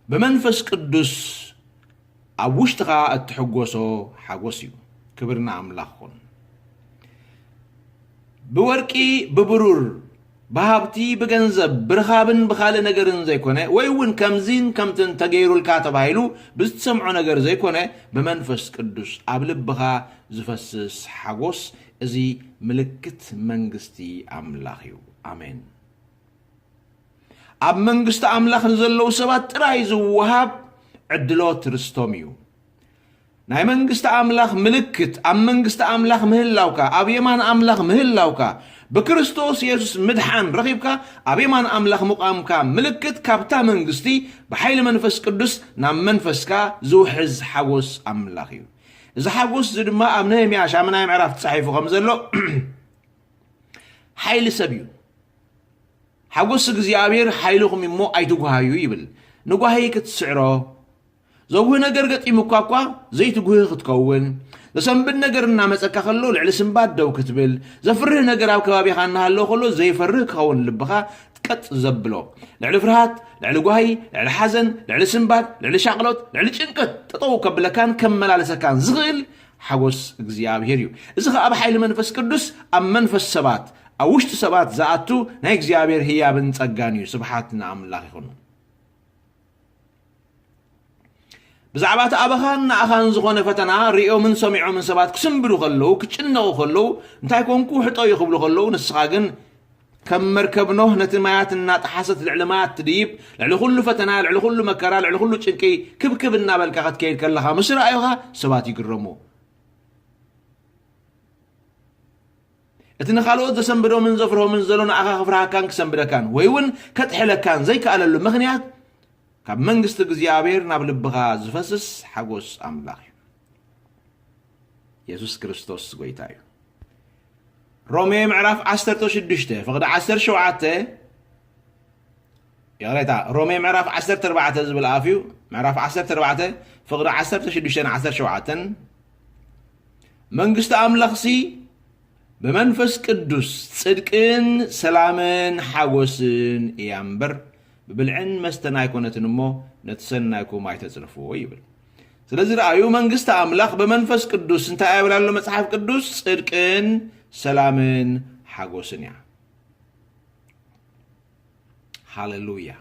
ብመንፈስ ቅዱስ ኣብ ውሽጥኻ እትሕጎሶ ሓጎስ እዩ። ክብሪ ንኣምላኽ ኹን። ብወርቂ፣ ብብሩር፣ ብሃብቲ፣ ብገንዘብ፣ ብርኻብን ብኻልእ ነገርን ዘይኮነ፣ ወይ እውን ከምዚን ከምትን ተገይሩልካ ተባሂሉ ብዝትሰምዖ ነገር ዘይኮነ፣ ብመንፈስ ቅዱስ ኣብ ልብኻ ዝፈስስ ሓጎስ፣ እዚ ምልክት መንግስቲ ኣምላኽ እዩ። ኣሜን። ኣብ መንግስቲ ኣምላኽ ንዘለዉ ሰባት ጥራይ ዝወሃብ ዕድሎት ርስቶም እዩ። ናይ መንግስቲ ኣምላኽ ምልክት፣ ኣብ መንግስቲ ኣምላኽ ምህላውካ፣ ኣብ የማን ኣምላኽ ምህላውካ፣ ብክርስቶስ የሱስ ምድሓን ረኺብካ ኣብ የማን ኣምላኽ ምቋምካ ምልክት፣ ካብታ መንግስቲ ብሓይሊ መንፈስ ቅዱስ ናብ መንፈስካ ዝውሕዝ ሓጎስ ኣምላኽ እዩ። እዚ ሓጎስ እዚ ድማ ኣብ ነህምያ ሻምናይ ምዕራፍ ተጻሒፉ ከም ዘሎ ሓይሊ ሰብ እዩ። ሓጎስ እግዚኣብሔር ሓይልኹም እሞ ኣይትጉሃዩ ይብል። ንጓሂ ክትስዕሮ፣ ዘጉህ ነገር ገጢሙካ እኳ ዘይትጉህ ክትከውን፣ ዘሰንብድ ነገር እናመጸካ ከሎ ልዕሊ ስንባድ ደው ክትብል፣ ዘፍርህ ነገር ኣብ ከባቢኻ እናሃለወ ከሎ ዘይፈርህ ክኸውን ልብኻ ቀጥ ዘብሎ፣ ልዕሊ ፍርሃት፣ ልዕሊ ጓሂ፣ ልዕሊ ሓዘን፣ ልዕሊ ስንባድ፣ ልዕሊ ሻቕሎት፣ ልዕሊ ጭንቀት ጠጠው ከብለካን ከመላለሰካን ዝኽእል ሓጎስ እግዚኣብሔር እዩ። እዚ ኸኣ ብሓይሊ መንፈስ ቅዱስ ኣብ መንፈስ ሰባት፣ ኣብ ውሽጢ ሰባት ዝኣቱ ናይ እግዚኣብሔር ህያብን ጸጋን እዩ። ስብሓት ንኣምላኽ ይኹን። ብዛዕባ እቲ ኣባኻን ንኣኻን ዝኾነ ፈተና ርእዮምን ሰሚዖምን ሰባት ክስንብዱ ከለዉ፣ ክጭነቑ ከለዉ፣ "እንታይ ኮንኩ? ሕጠዩ" ክብሉ ከለዉ፣ ንስኻ ግን ከም መርከብ ኖህ ነቲ ማያት እናጠሓሰት ልዕሊ ማያት ትድይብ፣ ልዕሊ ኩሉ ፈተና፣ ልዕሊ ኩሉ መከራ፣ ልዕሊ ኩሉ ጭንቂ ክብክብ እናበልካ ክትከይድ ከለኻ ምስ ረኣዩኻ፣ ሰባት ይግረሙ። እቲ ንኻልኦት ዘሰንብዶምን ዘፍርሆምን ዘሎ ንኣኻ ክፍርሃካን ክሰንብደካን ወይ እውን ከጥሕለካን ዘይከኣለሉ ምኽንያት፣ ካብ መንግስቲ እግዚኣብሔር ናብ ልብኻ ዝፈስስ ሓጎስ ኣምላኽ እዩ። የሱስ ክርስቶስ ጐይታ እዩ። ሮሜ ምዕራፍ ዓሰርተ ሽዱሽተ ፍቕዲ ዓሰርተ ሸውዓተ፣ ይቕሬታ፣ ሮሜ ምዕራፍ ዓሰርተ ኣርባዕተ ዝብል ኣፍ እዩ። ምዕራፍ ዓሰርተ ኣርባዕተ ፍቕዲ ዓሰርተ ሽዱሽተ ን ዓሰርተ ሸውዓተን፣ መንግስቲ ኣምላኽሲ ብመንፈስ ቅዱስ ጽድቅን ሰላምን ሓጎስን እያ እምበር፣ ብብልዕን መስተን ኣይኮነትን እሞ፣ ነቲ ሰናይኩም ኣይተጽርፍዎ ይብል። ስለዚ ረኣዩ፣ መንግስቲ ኣምላኽ ብመንፈስ ቅዱስ እንታይ እያ ይብል ኣሎ መጽሓፍ ቅዱስ? ጽድቅን ሰላምን ሓጎስን እያ። ሃሌሉያ።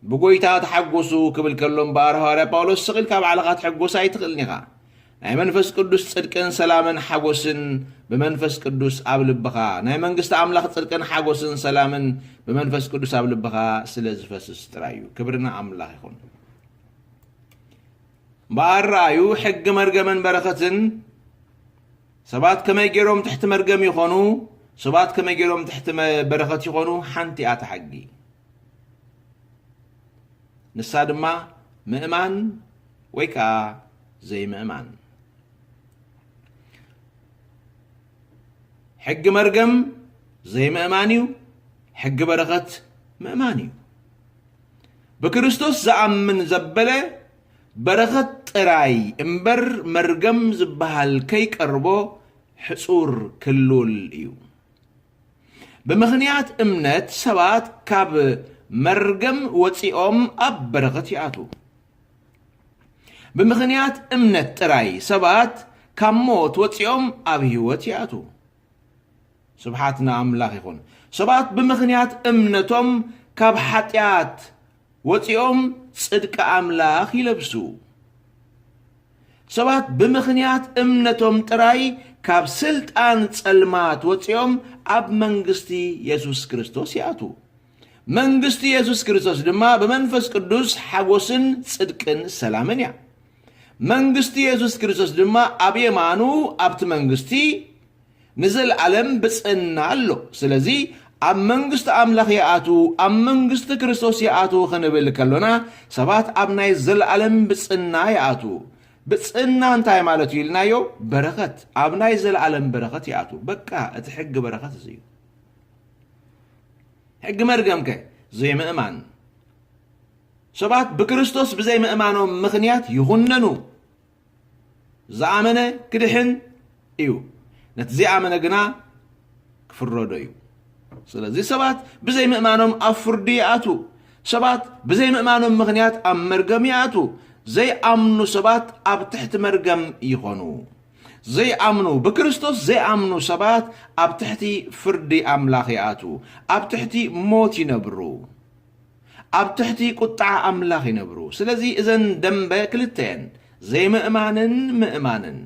ብጎይታ ተሓጎሱ ክብል ከሎ እምበኣር፣ ሃዋርያ ጳውሎስ ስቕ ኢልካ ባዕልኻ ትሕጎስ ኣይትኽእልን ኢኻ። ናይ መንፈስ ቅዱስ ጽድቅን ሰላምን ሓጎስን ብመንፈስ ቅዱስ ኣብ ልብኻ፣ ናይ መንግስቲ ኣምላኽ ጽድቅን ሓጎስን ሰላምን ብመንፈስ ቅዱስ ኣብ ልብኻ ስለ ዝፈስስ ጥራይ እዩ። ክብሪ ንኣምላኽ ይኹን። እምበኣር ረኣዩ፣ ሕጊ መርገምን በረኸትን፣ ሰባት ከመይ ገይሮም ትሕቲ መርገም ይኾኑ፣ ሰባት ከመይ ገይሮም ትሕቲ መ-፣ በረኸት ይኾኑ፣ ሓንቲ እያ እታ ሕጊ። ንሳ ድማ ምእማን ወይ ከኣ ዘይምእማን። ሕጊ መርገም ዘይምእማን እዩ፣ ሕጊ በረኸት ምእማን እዩ። ብክርስቶስ ዝኣምን ዘበለ በረኸት ጥራይ እምበር መርገም ዝበሃል ከይቀርቦ ሕጹር ክሉል እዩ። ብምኽንያት እምነት ሰባት ካብ መርገም ወጺኦም ኣብ በረኸት ይኣትዉ። ብምኽንያት እምነት ጥራይ ሰባት ካብ ሞት ወጺኦም ኣብ ህይወት ይኣትዉ። ስብሓት ንኣምላኽ ይኹን። ሰባት ብምኽንያት እምነቶም ካብ ሓጢኣት ወጺኦም ጽድቂ ኣምላኽ ይለብሱ። ሰባት ብምኽንያት እምነቶም ጥራይ ካብ ስልጣን ጸልማት ወጺኦም ኣብ መንግስቲ የሱስ ክርስቶስ ይኣትዉ። መንግስቲ የሱስ ክርስቶስ ድማ ብመንፈስ ቅዱስ ሓጎስን ጽድቅን ሰላምን እያ። መንግስቲ የሱስ ክርስቶስ ድማ ኣብ የማኑ ኣብቲ መንግስቲ ንዘለኣለም ብጽእና ኣሎ። ስለዚ ኣብ መንግስቲ ኣምላኽ ይኣትዉ፣ ኣብ መንግስቲ ክርስቶስ ይኣትዉ ክንብል ከሎና፣ ሰባት ኣብ ናይ ዘለኣለም ብጽእና ይኣትዉ። ብጽእና እንታይ ማለት እዩ ኢልናዮ? በረኸት፣ ኣብ ናይ ዘለኣለም በረኸት ይኣትዉ። በቃ፣ እቲ ሕጊ በረኸት እዚ እዩ። ሕጊ መርገምከ? ዘይምእማን። ሰባት ብክርስቶስ ብዘይምእማኖም ምኽንያት ይኹነኑ። ዝኣመነ ክድሕን እዩ፣ ነቲ ዘይኣመነ ግና ክፍረዶ እዩ። ስለዚ ሰባት ብዘይምእማኖም ኣብ ፍርዲ ይኣትዉ። ሰባት ብዘይምእማኖም ምኽንያት ኣብ መርገም ይኣትዉ። ዘይኣምኑ ሰባት ኣብ ትሕቲ መርገም ይኾኑ። ዘይኣምኑ፣ ብክርስቶስ ዘይኣምኑ ሰባት ኣብ ትሕቲ ፍርዲ ኣምላኽ ይኣትዉ፣ ኣብ ትሕቲ ሞት ይነብሩ፣ ኣብ ትሕቲ ቁጥዓ ኣምላኽ ይነብሩ። ስለዚ እዘን ደንበ ክልተ እየን፣ ዘይምእማንን ምእማንን።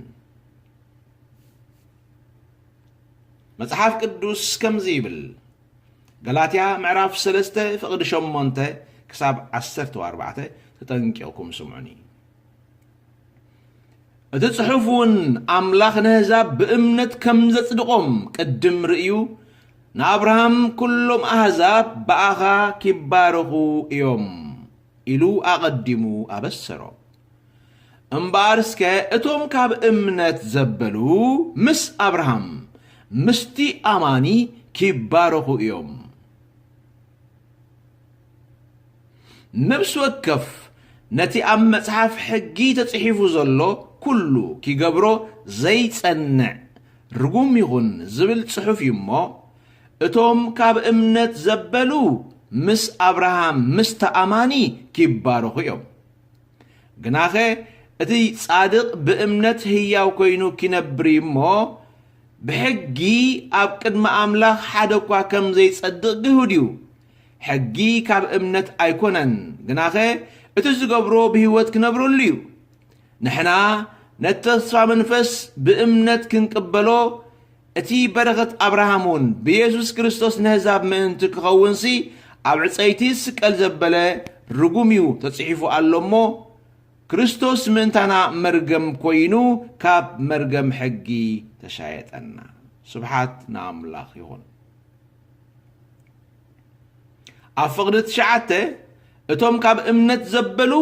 መጽሓፍ ቅዱስ ከምዚ ይብል፣ ገላትያ ምዕራፍ ሰለስተ ፍቕዲ ሸሞንተ ክሳብ ዓሰርተ ኣርባዕተ፣ ተጠንቂቕኩም ስምዑኒ። እቲ ጽሑፍ እውን፣ ኣምላኽ ነህዛብ ብእምነት ከም ዘጽድቖም ቅድም ርእዩ፣ ንኣብርሃም "ኩሎም ኣህዛብ ብኣኻ ኪባረኹ እዮም" ኢሉ ኣቐዲሙ ኣበሰሮ። እምበኣር እስከ እቶም ካብ እምነት ዘበሉ ምስ ኣብርሃም፣ ምስቲ ኣማኒ ኪባረኹ እዮም። ነፍሲ ወከፍ ነቲ ኣብ መጽሓፍ ሕጊ ተጽሒፉ ዘሎ ኩሉ ኪገብሮ ዘይጸንዕ ርጉም ይኹን ዝብል ጽሑፍ እዩ እሞ፣ እቶም ካብ እምነት ዘበሉ ምስ ኣብርሃም ምስቲ ኣማኒ ኪባረኹ እዮም። ግናኸ እቲ ጻድቕ ብእምነት ህያው ኮይኑ ኪነብር እዩ እሞ፣ ብሕጊ ኣብ ቅድሚ ኣምላኽ ሓደ እኳ ከም ዘይጸድቕ ግሁድ እዩ። ሕጊ ካብ እምነት ኣይኮነን፣ ግናኸ እቲ ዝገብሮ ብህይወት ክነብረሉ እዩ። ንሕና ነቲ ተስፋ መንፈስ ብእምነት ክንቅበሎ፣ እቲ በረኸት ኣብርሃም እውን ብየሱስ ክርስቶስ ነህዛብ ምእንቲ ክኸውንሲ ኣብ ዕፀይቲ ዝስቀል ዘበለ ርጉም እዩ ተጽሒፉ ኣሎ እሞ፣ ክርስቶስ ምእንታና መርገም ኮይኑ ካብ መርገም ሕጊ ተሻየጠና። ስብሓት ንኣምላኽ ይኹን። ኣብ ፍቕዲ ትሽዓተ፣ እቶም ካብ እምነት ዘበሉ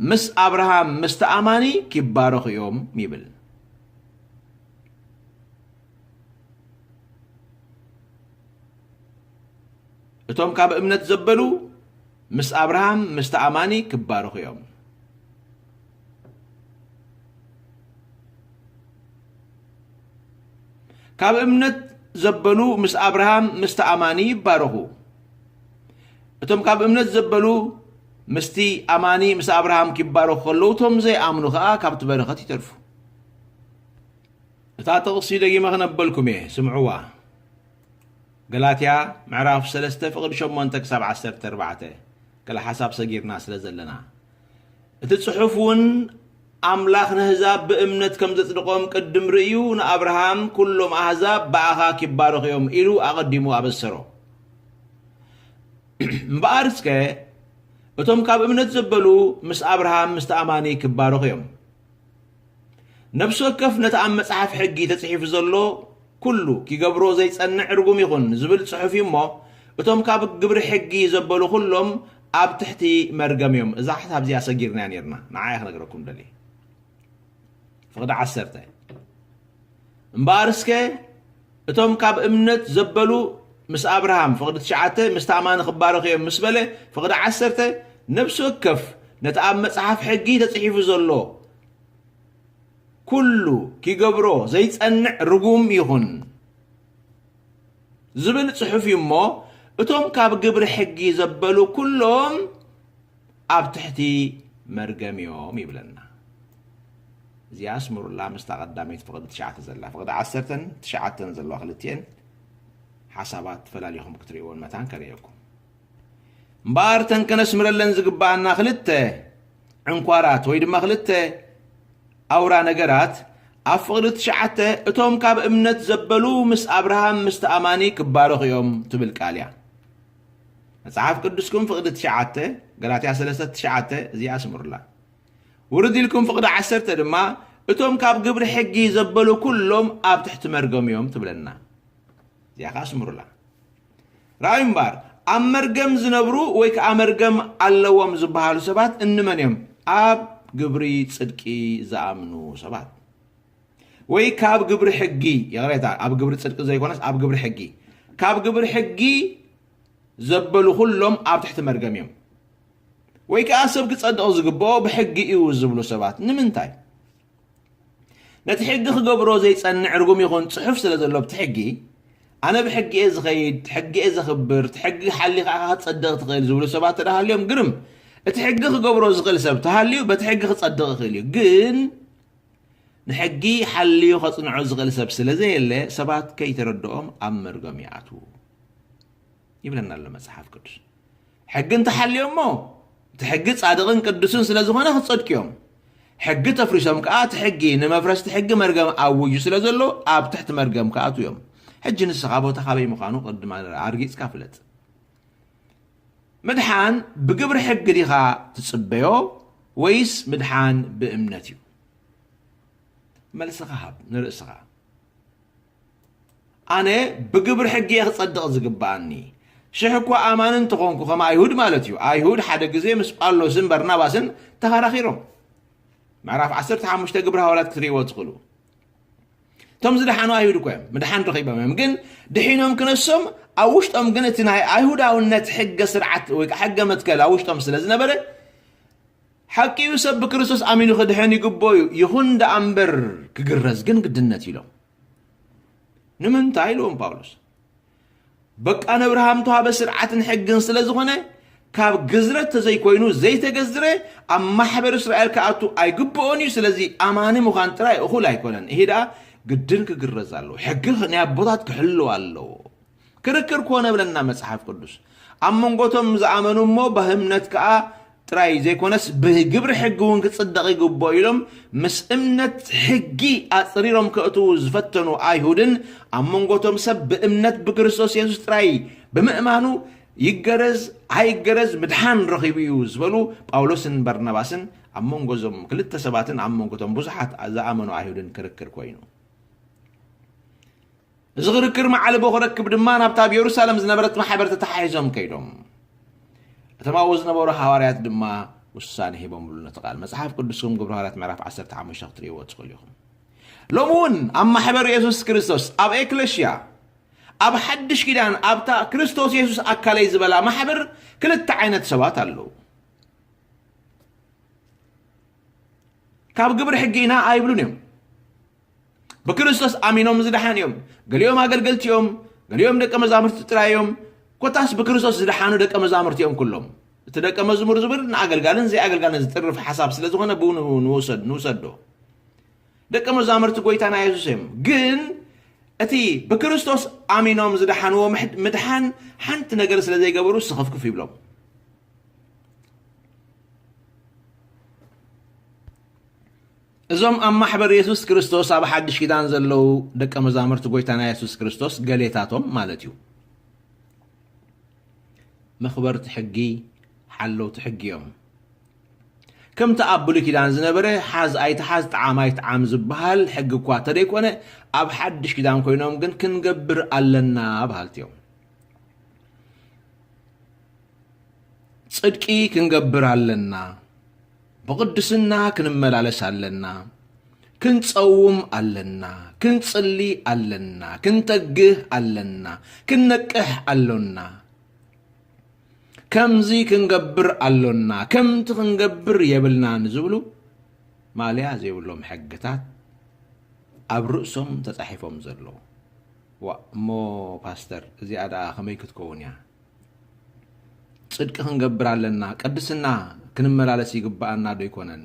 ምስ ኣብርሃም ምስቲ ኣማኒ ኪባረኹ እዮም ይብል። እቶም ካብ እምነት ዘበሉ ምስ ኣብርሃም ምስቲ ኣማኒ ክባረኹ እዮም። ካብ እምነት ዘበሉ ምስ ኣብርሃም ምስቲ ኣማኒ ይባረኹ። እቶም ካብ እምነት ዘበሉ ምስቲ ኣማኒ ምስ ኣብርሃም ኪባረኹ ከለዉ፣ እቶም ዘይኣምኑ ኸኣ ካብቲ በረኸት ይተርፉ። እታ ጥቕሲ ደጊመ ክነበልኩም እየ፣ ስምዕዋ። ገላትያ ምዕራፍ ሰለስተ ፍቕዲ ሸሞንተ ክሳብ ዓሰርተ ኣርባዕተ። ገለ ሓሳብ ሰጊርና ስለ ዘለና። እቲ ጽሑፍ እውን ኣምላኽ ነህዛብ ብእምነት ከም ዘጽድቖም ቅድም ርእዩ፣ ንኣብርሃም "ኩሎም ኣህዛብ ብኣኻ ኪባረኹ እዮም" ኢሉ ኣቐዲሙ ኣበሰሮ። እምበኣር እስከ እቶም ካብ እምነት ዘበሉ ምስ ኣብርሃም ምስቲ ኣማኒ ክባረኹ እዮም። ነፍሲ ወከፍ ነቲ ኣብ መጽሓፍ ሕጊ ተጽሒፉ ዘሎ ኩሉ ኪገብሮ ዘይጸንዕ ርጉም ይኹን ዝብል ጽሑፍ እዩ እሞ፣ እቶም ካብ ግብሪ ሕጊ ዘበሉ ኩሎም ኣብ ትሕቲ መርገም እዮም። እዛ ሓሳብ እዚኣ ሰጊርናያ ነይርና። ንዓያ ክነግረኩም ደሊ። ፍቕዲ ዓሰርተ። እምበኣር እስከ እቶም ካብ እምነት ዘበሉ ምስ ኣብርሃም፣ ፍቕዲ ትሽዓተ፣ ምስቲ ኣማኒ ክባረኹ እዮም ምስ በለ፣ ፍቕዲ ዓሰርተ፣ ነፍሲ ወከፍ ነቲ ኣብ መጽሓፍ ሕጊ ተጽሒፉ ዘሎ ኩሉ ኪገብሮ ዘይጸንዕ ርጉም ይኹን ዝብል ጽሑፍ እዩ እሞ፣ እቶም ካብ ግብሪ ሕጊ ዘበሉ ኩሎም ኣብ ትሕቲ መርገም እዮም ይብለና። እዚኣ ኣስምሩላ ምስታ ቀዳመይቲ ፍቕዲ ትሽዓተ ዘላ። ፍቕዲ ዓሰርተን ትሽዓተን ዘለዋ ክልቲኤን ሓሳባት ፈላሊኹም ክትርእይዎን መታን ከርእየኩም። እምበኣር፣ እተን ከነስምረለን ዝግብኣና ክልተ ዕንኳራት ወይ ድማ ክልተ ኣውራ ነገራት፣ ኣብ ፍቕዲ ትሽዓተ፣ "እቶም ካብ እምነት ዘበሉ ምስ ኣብርሃም ምስቲ ኣማኒ ክባረኹ እዮም" ትብል ቃል እያ። መጽሓፍ ቅዱስኩም ፍቕዲ ትሽዓተ፣ ገላትያ ሰለስተ ትሽዓተ፣ እዚኣ ኣስምሩላ። ውርድ ኢልኩም ፍቕዲ ዓሰርተ ድማ፣ "እቶም ካብ ግብሪ ሕጊ ዘበሉ ኩሎም ኣብ ትሕቲ መርገም እዮም" ትብለና። እዚኣ ከኣ ኣስምሩላ። ረኣዩ እምበኣር፣ ኣብ መርገም ዝነብሩ ወይ ከኣ መርገም ኣለዎም ዝበሃሉ ሰባት እንመን እዮም? ኣብ ግብሪ ጽድቂ ዝኣምኑ ሰባት። ወይ ካብ ግብሪ ሕጊ፣ ይቕሬታ፣ ኣብ ግብሪ ጽድቂ ዘይኮነስ ኣብ ግብሪ ሕጊ። ካብ ግብሪ ሕጊ ዘበሉ ኩሎም ኣብ ትሕቲ መርገም እዮም። ወይ ከኣ ሰብ ክጸድቕ ዝግብኦ ብሕጊ እዩ ዝብሉ ሰባት። ንምንታይ? ነቲ ሕጊ ክገብሮ ዘይጸንዕ ርጉም ይኹን ጽሑፍ ስለ ዘሎ ኣብቲ ሕጊ፣ "ኣነ ብሕጊ እየ ዝኸይድ፣ ሕጊ እየ ዘኽብር፣ እቲ ሕጊ ሓሊኻ ኢኻ ክትጸድቕ ትኽእል" ዝብሉ ሰባት እንተ ደኣ ሃልዮም ግርም። እቲ ሕጊ ክገብሮ ዝኽእል ሰብ ተሃልዩ በቲ ሕጊ ክጸድቕ ይኽእል እዩ። ግን ንሕጊ ሓልዩ ከጽንዖ ዝኽእል ሰብ ስለ ዘየለ፣ ሰባት ከይተረድኦም ኣብ መርገም ይኣትዉ ይብለና ኣሎ መጽሓፍ ቅዱስ። ሕጊ እንተሓልዮም እሞ፣ እቲ ሕጊ ጻድቕን ቅዱስን ስለ ዝኾነ ክጸድቁ እዮም። ሕጊ ተፍሪሶም ከኣ፣ እቲ ሕጊ ንመፍረስቲ ሕጊ መርገም ኣውጁ ስለ ዘሎ፣ ኣብ ትሕቲ መርገም ክኣትዉ እዮም። ሕጂ ንስኻ ቦታኻ ኣበይ ምዃኑ ቅድም ኣርጊጽካ ፍለጥ። ምድሓን ብግብሪ ሕጊ ዲኻ ትጽበዮ ወይስ ምድሓን ብእምነት እዩ? መልስኻ ሃብ ንርእስኻ። ኣነ ብግብሪ ሕጊ እየ ክጸድቕ ዝግብኣኒ። ሽሕ እኳ ኣማኒ እንተኾንኩ፣ ከም ኣይሁድ ማለት እዩ። ኣይሁድ ሓደ ግዜ ምስ ጳውሎስን በርናባስን ተኸራኺሮም። ምዕራፍ ዓሰርተ ሓሙሽተ ግብሪ ሃዋርያት ክትርእይዎ ትኽእሉ። እቶም ዝደሓኑ ኣይሁድ እኮ እዮም፣ ምድሓን ረኺቦም እዮም። ግን ድሒኖም ክነሶም፣ ኣብ ውሽጦም ግን እቲ ናይ ኣይሁዳውነት ሕገ ስርዓት ወይ ከዓ ሕገ መትከል ኣብ ውሽጦም ስለ ዝነበረ፣ ሓቂ እዩ፣ ሰብ ብክርስቶስ ኣሚኑ ክድሕን ይግብኦ እዩ፣ ይኹን ደኣ እምበር ክግረዝ ግን ግድነት ኢሎም። ንምንታይ ኢልዎም ጳውሎስ? በቃ ነብርሃም ተዋህበ ስርዓትን ሕግን ስለ ዝኾነ፣ ካብ ግዝረት ተዘይኮይኑ ዘይተገዝረ ኣብ ማሕበር እስራኤል ክኣቱ ኣይግብኦን እዩ። ስለዚ ኣማኒ ምዃን ጥራይ እኹል ኣይኮነን። ይሄ ደኣ ግድን ክግረዝ ኣለዎ። ሕጊ ናይ ኣቦታት ክሕልው ኣለዎ። ክርክር ኮነ ብለና መጽሓፍ ቅዱስ። ኣብ መንጎቶም ዝኣመኑ እሞ በእምነት ከኣ ጥራይ ዘይኮነስ ብግብሪ ሕጊ እውን ክጽደቕ ይግብኦ ኢሎም ምስ እምነት ሕጊ ኣጽሪሮም ከእትዉ ዝፈተኑ ኣይሁድን ኣብ መንጎቶም ሰብ ብእምነት ብክርስቶስ የሱስ ጥራይ ብምእማኑ ይገረዝ ኣይገረዝ ምድሓን ረኺቡ እዩ ዝበሉ ጳውሎስን በርናባስን ኣብ መንጎ እዞም ክልተ ሰባትን ኣብ መንጎቶም ብዙሓት ዝኣመኑ ኣይሁድን ክርክር ኮይኑ። እዚ ክርክር ማዕልቦ ክረክብ ድማ ናብታ ኣብ የሩሳሌም ዝነበረት ማሕበር ተተሓሒዞም ከይዶም። እቶም ኣብኡ ዝነበሩ ሃዋርያት ድማ ውሳኔ ሂቦምሉ። ነቲ ቃል መጽሓፍ ቅዱስኩም ግብረ ሃዋርያት ምዕራፍ ዓሰርተ ሓሙሽተ ክትርእይዎ ትኽእሉ ኢኹም። ሎሚ እውን ኣብ ማሕበር የሱስ ክርስቶስ፣ ኣብ ኤክለሽያ፣ ኣብ ሓድሽ ኪዳን፣ ኣብታ ክርስቶስ የሱስ ኣካለይ ዝበላ ማሕበር ክልተ ዓይነት ሰባት ኣለዉ። ካብ ግብሪ ሕጊ ኢና ኣይብሉን እዮም። ብክርስቶስ ኣሚኖም ዝደሓኑ እዮም። ገሊኦም ኣገልገልቲ እዮም፣ ገሊኦም ደቀ መዛሙርቲ ጥራይ እዮም። ኮታስ ብክርስቶስ ዝደሓኑ ደቀ መዛሙርቲ እዮም ኩሎም። እቲ ደቀ መዝሙር ዝብል ንኣገልጋልን ዘይኣገልጋልን ዝጥርፍ ሓሳብ ስለ ዝኾነ ብኡ ንውሰድ-፣ ንውሰዶ። ደቀ መዛሙርቲ ጎይታና የሱስ እዮም። ግን እቲ ብክርስቶስ ኣሚኖም ዝደሓንዎ ምሕ-፣ ምድሓን ሓንቲ ነገር ስለ ዘይገበሩ ስኽፍክፍ ይብሎም። እዞም ኣብ ማሕበር የሱስ ክርስቶስ ኣብ ሓድሽ ኪዳን ዘለዉ ደቀ መዛሙርቲ ጎይታና የሱስ ክርስቶስ ገሌታቶም ማለት እዩ። መኽበርቲ ሕጊ፣ ሓለውቲ ሕጊ እዮም። ከምቲ ኣብ ብሉይ ኪዳን ዝነበረ ሓዝ ኣይትሓዝ፣ ጥዓም ኣይትዓም ዝበሃል ሕጊ እኳ ተደይኮነ፣ ኣብ ሓድሽ ኪዳን ኮይኖም ግን ክንገብር ኣለና በሃልቲ እዮም። ጽድቂ ክንገብር ኣለና። ብቕድስና ክንመላለስ ኣለና። ክንጸውም ኣለና። ክንጽሊ ኣለና። ክንተግህ ኣለና። ክንነቅሕ ኣሎና። ከምዚ ክንገብር ኣሎና። ከምቲ ክንገብር የብልናን ዝብሉ ማልያ ዘይብሎም ሕግታት ኣብ ርእሶም ተጻሒፎም ዘለዉ። ዋ፣ እሞ ፓስተር፣ እዚኣ ደኣ ከመይ ክትከውን እያ? ጽድቂ ክንገብር ኣለና፣ ቅድስና ክንመላለስ ይግብኣና ዶ ኣይኮነን?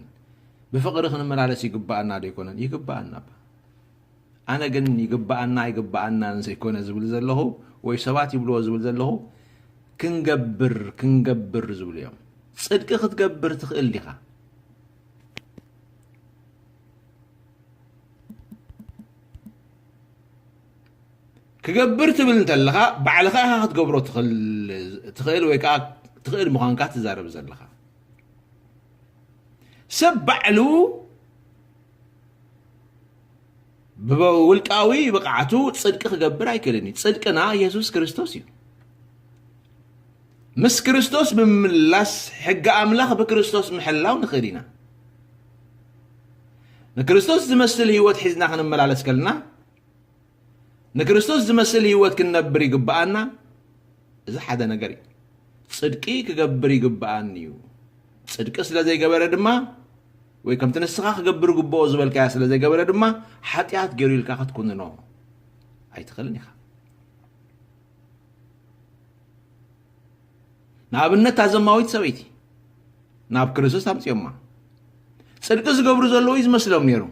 ብፍቕሪ ክንመላለስ ይግብኣና ዶ ኣይኮነን? ይግብኣና እባ። ኣነ ግን ይግብኣና ኣይግብኣናን ዘይኮነ ዝብል ዘለኹ፣ ወይ ሰባት ይብልዎ ዝብል ዘለኹ፣ ክንገብር፣ ክንገብር ዝብሉ እዮም። ጽድቂ ክትገብር ትኽእል ዲኻ? ክገብር ትብል እንተለኻ፣ ባዕልኻ ኢኻ ክትገብሮ ትኽእል፣ ትኽእል ወይ ከዓ ትኽእል ምዃንካ ትዛረብ ዘለኻ። ሰብ ባዕሉ ብውልቃዊ ብቕዓቱ ጽድቂ ክገብር ኣይክእልን እዩ። ጽድቅና የሱስ ክርስቶስ እዩ። ምስ ክርስቶስ ብምምላስ ሕጊ ኣምላኽ ብክርስቶስ ምሕላው ንኽእል ኢና። ንክርስቶስ ዝመስል ህይወት ሒዝና ክንመላለስ ከለና፣ ንክርስቶስ ዝመስል ህይወት ክንነብር ይግብኣና። እዚ ሓደ ነገር እዩ። ጽድቂ ክገብር ይግብኣኒ እዩ። ጽድቂ ስለ ዘይገበረ ድማ፣ ወይ ከምቲ ንስኻ ክገብር ይግብኦ ዝበልካዮ ስለ ዘይገበረ ድማ፣ ሓጢኣት ገይሩ ኢልካ ክትኩንኖ ኣይትኽእልን ኢኻ። ንኣብነት፣ እታ ዘማዊት ሰበይቲ ናብ ክርስቶስ ኣምጽኦማ። ጽድቂ ዝገብሩ ዘለዉ እዩ ዝመስሎም ነይሩ።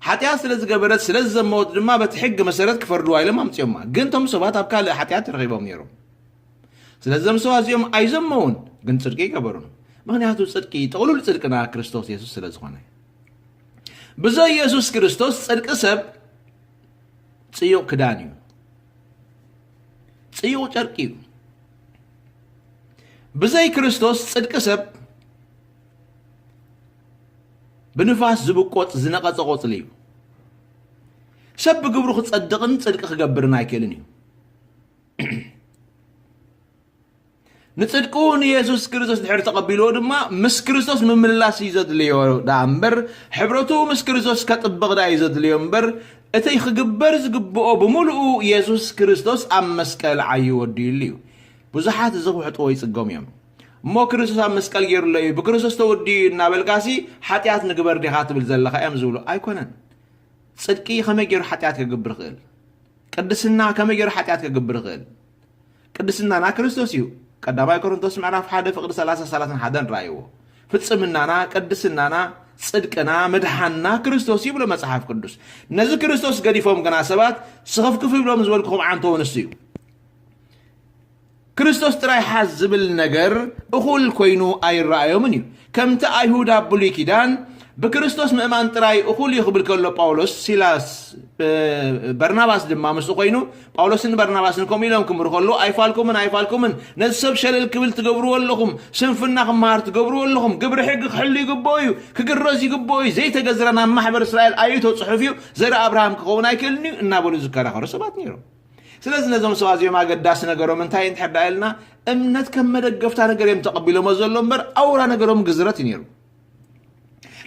ሓጢኣት ስለ ዝገበረት፣ ስለ ዝዘመወት ድማ በቲ ሕጊ መሰረት ክፈርድዋ ኢሎም ኣምጽኦማ። ግን እቶም ሰባት ኣብ ካልእ ሓጢኣት ረኺቦም ነይሮም። ስለዚ እዞም ሰባት እዚኦም ኣይዘመውን፣ ግን ጽድቂ ኣይገበሩን። ምኽንያቱ ጽድቂ፣ ጥቕሉል ጽድቅና ክርስቶስ የሱስ ስለ ዝኾነ። ብዘይ የሱስ ክርስቶስ ጽድቂ ሰብ ጽዩቕ ክዳን እዩ። ጽዩቕ ጨርቂ እዩ። ብዘይ ክርስቶስ ጽድቂ ሰብ ብንፋስ ዝብቆጽ ዝነቐጸ ቆጽሊ እዩ። ሰብ ብግብሩ ክጸድቕን ጽድቂ ክገብርን ኣይክእልን እዩ። ንጽድቁ ንየሱስ ክርስቶስ ድሕሪ ተቐቢልዎ ድማ ምስ ክርስቶስ ምምልላስ እዩ ዘድልዮ ደኣ እምበር፣ ሕብረቱ ምስ ክርስቶስ ከጥብቕ ደኣ እዩ ዘድልዮ እምበር፣ እቲ ክግበር ዝግብኦ ብምሉኡ የሱስ ክርስቶስ ኣብ መስቀል ዓዩ ወዲኡሉ እዩ። ብዙሓት እዚ ክውሕጥዎ ይጽገሙ እዮም። እሞ ክርስቶስ ኣብ መስቀል ገይሩሎ እዩ፣ ብክርስቶስ ተወዲኡ እዩ እናበልካሲ ሓጢኣት ንግበር ዲኻ ትብል ዘለኻ እዮም ዝብሉ። ኣይኮነን። ጽድቂ ከመይ ገይሩ ሓጢኣት ከግብር ይኽእል? ቅድስና ከመይ ገይሩ ሓጢኣት ከግብር ይኽእል? ቅድስናና ክርስቶስ እዩ። ቀዳማይ ቆሮንቶስ ምዕራፍ ሓደ ፍቕዲ ሰላሳ ሰላሳን ሓደን ረኣይዎ። ፍጽምናና፣ ቅድስናና፣ ጽድቅና፣ ምድሓንና ክርስቶስ እዩ ብሎ መጽሓፍ ቅዱስ። ነዚ ክርስቶስ ገዲፎም ግና ሰባት ስኽፍክፍ ይብሎም ዝበልኩኹም ዓንተዎ ንሱ እዩ። ክርስቶስ ጥራይ ሓዝ ዝብል ነገር እኹል ኮይኑ ኣይረኣዮምን እዩ። ከምቲ ኣይሁድ ኣብ ብሉይ ኪዳን ብክርስቶስ ምእማን ጥራይ እኹል እዩ ክብል ከሎ ጳውሎስ፣ ሲላስ፣ እ፣ በርናባስ ድማ ምስኡ ኮይኑ፣ ጳውሎስን በርናባስን ከምኡ ኢሎም ክምህሩ ከለዉ፣ ኣይፋልኩምን ኣይፋልኩምን፣ ነዚ ሰብ ሸለል ክብል ትገብርዎ ኣለኹም፣ ስንፍና ክመሃር ትገብርዎ ኣለኹም፣ ግብሪ ሕጊ ክሕሉ ይግብኦ እዩ፣ ክግረዝ ይግብኦ እዩ፣ ዘይተገዝረ ናብ ማሕበር እስራኤል ኣይእቶ ጽሑፍ እዩ፣ ዘርኢ ኣብርሃም ክኸውን ኣይክእልን እዩ እናበሉ ዝከራኸሩ ሰባት ነይሮም። ስለዚ ነዞም ሰባት እዚኦም ኣገዳሲ ነገሮም እንታይ እንድሕር ደኣ ኢልና፣ እምነት ከም መደገፍታ ነገር እዮም ተቐቢሎሞ ዘሎ እምበር፣ ኣውራ ነገሮም ግዝረት እዩ ነይሩ።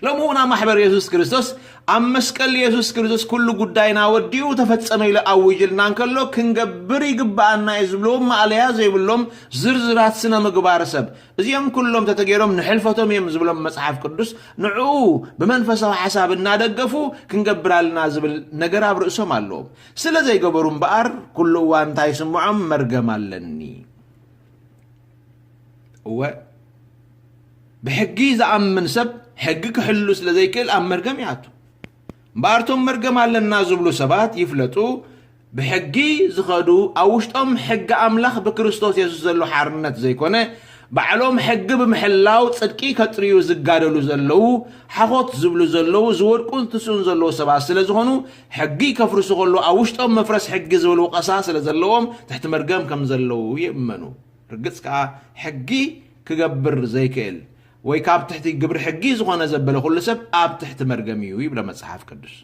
ሎሚ እውን ኣብ ማሕበር የሱስ ክርስቶስ ኣብ መስቀል የሱስ ክርስቶስ ኩሉ ጉዳይና ወዲኡ ተፈጸመ ኢሉ ኣዊጅልና እንከሎ፣ ክንገብር ይግብኣና እዩ ዝብልዎም ማእለያ ዘይብሎም ዝርዝራት ስነ ምግባር ሰብ፣ እዚኦም ኩሎም ተተገይሮም ንሕልፈቶም እዮም ዝብሎም መጽሓፍ ቅዱስ፣ ንዕኡ ብመንፈሳዊ ሓሳብ እናደገፉ ክንገብር ኣለና ዝብል ነገር ኣብ ርእሶም ኣለዎም። ስለ ዘይገበሩ እምበኣር ኩሉ እዋን እንታይ ይስምዖም? መርገም ኣለኒ። እወ፣ ብሕጊ ዝኣምን ሰብ ሕጊ ክሕሉ ስለ ዘይክእል ኣብ መርገም ይኣቱ። እምበኣር እቶም መርገም ኣለና ዝብሉ ሰባት ይፍለጡ፣ ብሕጊ ዝኸዱ፣ ኣብ ውሽጦም ሕጊ ኣምላኽ ብክርስቶስ የሱስ ዘሎ ሓርነት ዘይኮነ፣ ባዕሎም ሕጊ ብምሕላው ጽድቂ ከጥርዩ ዝጋደሉ ዘለዉ፣ ሓኾት ዝብሉ ዘለዉ፣ ዝወድቁን ትስኡን ዘለዉ ሰባት ስለ ዝኾኑ፣ ሕጊ ከፍርሱ ከለዉ ኣብ ውሽጦም መፍረስ ሕጊ ዝብል ወቐሳ ስለ ዘለዎም ትሕቲ መርገም ከም ዘለዉ ይእመኑ። ርግጽ ከኣ ሕጊ ክገብር ዘይክእል ወይ ካብ ትሕቲ ግብሪ ሕጊ ዝኾነ ዘበለ ኩሉ ሰብ ኣብ ትሕቲ መርገም እዩ ይብሎ መጽሓፍ ቅዱስ።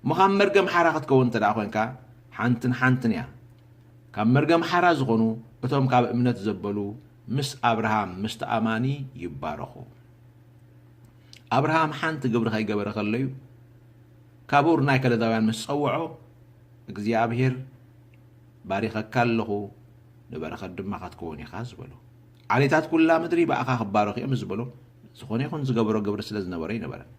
እሞ ካብ መርገም ሓራ ክትከውን እንተ ደኣ ኮንካ ሓንትን ሓንትን እያ። ካብ መርገም ሓራ ዝኾኑ እቶም ካብ እምነት ዘበሉ ምስ ኣብርሃም ምስቲ ኣማኒ ይባረኹ። ኣብርሃም ሓንቲ ግብሪ ከይገበረ ከሎ እዩ ካብ ኡር ናይ ከለዳውያን ምስ ጸውዖ እግዚኣብሔር ባሪኸካ ኣለኹ ንበረኸት ድማ ክትከውን ኢኻ ዝበሎ። ዓሌታት ኩላ ምድሪ ብኣኻ ክባረኹ እዮም ዝበሎ። ዝኾነ ይኹን ዝገበሮ ግብሪ ስለ ዝነበረ ኣይነበረን።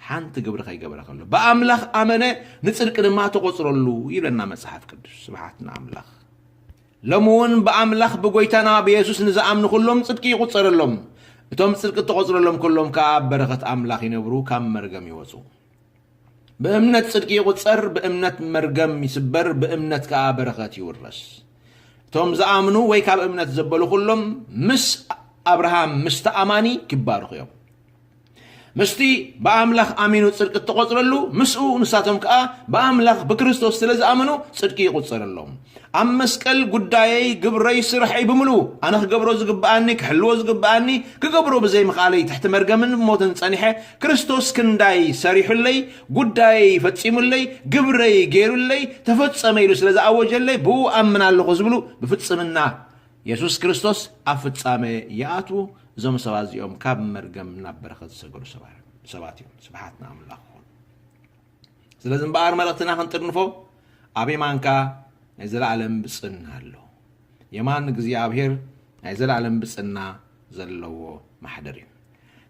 ሓንቲ ግብሪ ከይገበረ ከሎ ብኣምላኽ ኣመነ ንጽድቂ ድማ ተቖጽረሉ ይብለና መጽሓፍ ቅዱስ። ስብሓት ንኣምላኽ። ሎሚ እውን ብኣምላኽ ብጎይታና ብየሱስ ንዝኣምኑ ኩሎም ጽድቂ ይቑጸረሎም። እቶም ጽድቂ እተቖጽረሎም ኩሎም ከኣ ኣብ በረኸት ኣምላኽ ይነብሩ፣ ካብ መርገም ይወጹ። ብእምነት ጽድቂ ይቑጸር፣ ብእምነት መርገም ይስበር፣ ብእምነት ከኣ በረኸት ይውረስ። እቶም ዝኣምኑ ወይ ካብ እምነት ዘበሉ ኩሎም ምስ ኣብርሃም ምስቲ ኣማኒ ይባረኹ እዮም። ምስቲ ብኣምላኽ ኣሚኑ ጽድቂ እተቖጽረሉ ምስኡ ንሳቶም ከኣ ብኣምላኽ ብክርስቶስ ስለ ዝኣመኑ ጽድቂ ይቑጸረሎም። ኣብ መስቀል ጉዳየይ፣ ግብረይ፣ ስርሐይ ብምሉኡ ኣነ ክገብሮ ዝግብኣኒ፣ ክሕልዎ ዝግብኣኒ፣ ክገብሮ ብዘይምኽኣለይ ትሕቲ መርገምን ሞትን ጸኒሐ፣ ክርስቶስ ክንዳይ ሰሪሑለይ፣ ጉዳየይ ፈጺሙለይ፣ ግብረይ ገይሩለይ፣ ተፈጸመ ኢሉ ስለ ዝኣወጀለይ ብኡ ኣምን ኣለኹ ዝብሉ ብፍጽምና የሱስ ክርስቶስ ኣብ ፍጻመ ይኣትዉ። እዞም ሰባት እዚኦም ካብ መርገም ናብ በረኸት ዝሰገሩ ሰባት እዮም። ስብሓት ንኣምላኽ ይኹን። ስለዚ እምበኣር መልእኽትና ክንጥርንፎ ኣብ የማንካ ናይ ዘለኣለም ብጽና ኣሎ። የማን እግዚኣብሔር ናይ ዘለኣለም ብጽና ዘለዎ ማሕደር እዩ።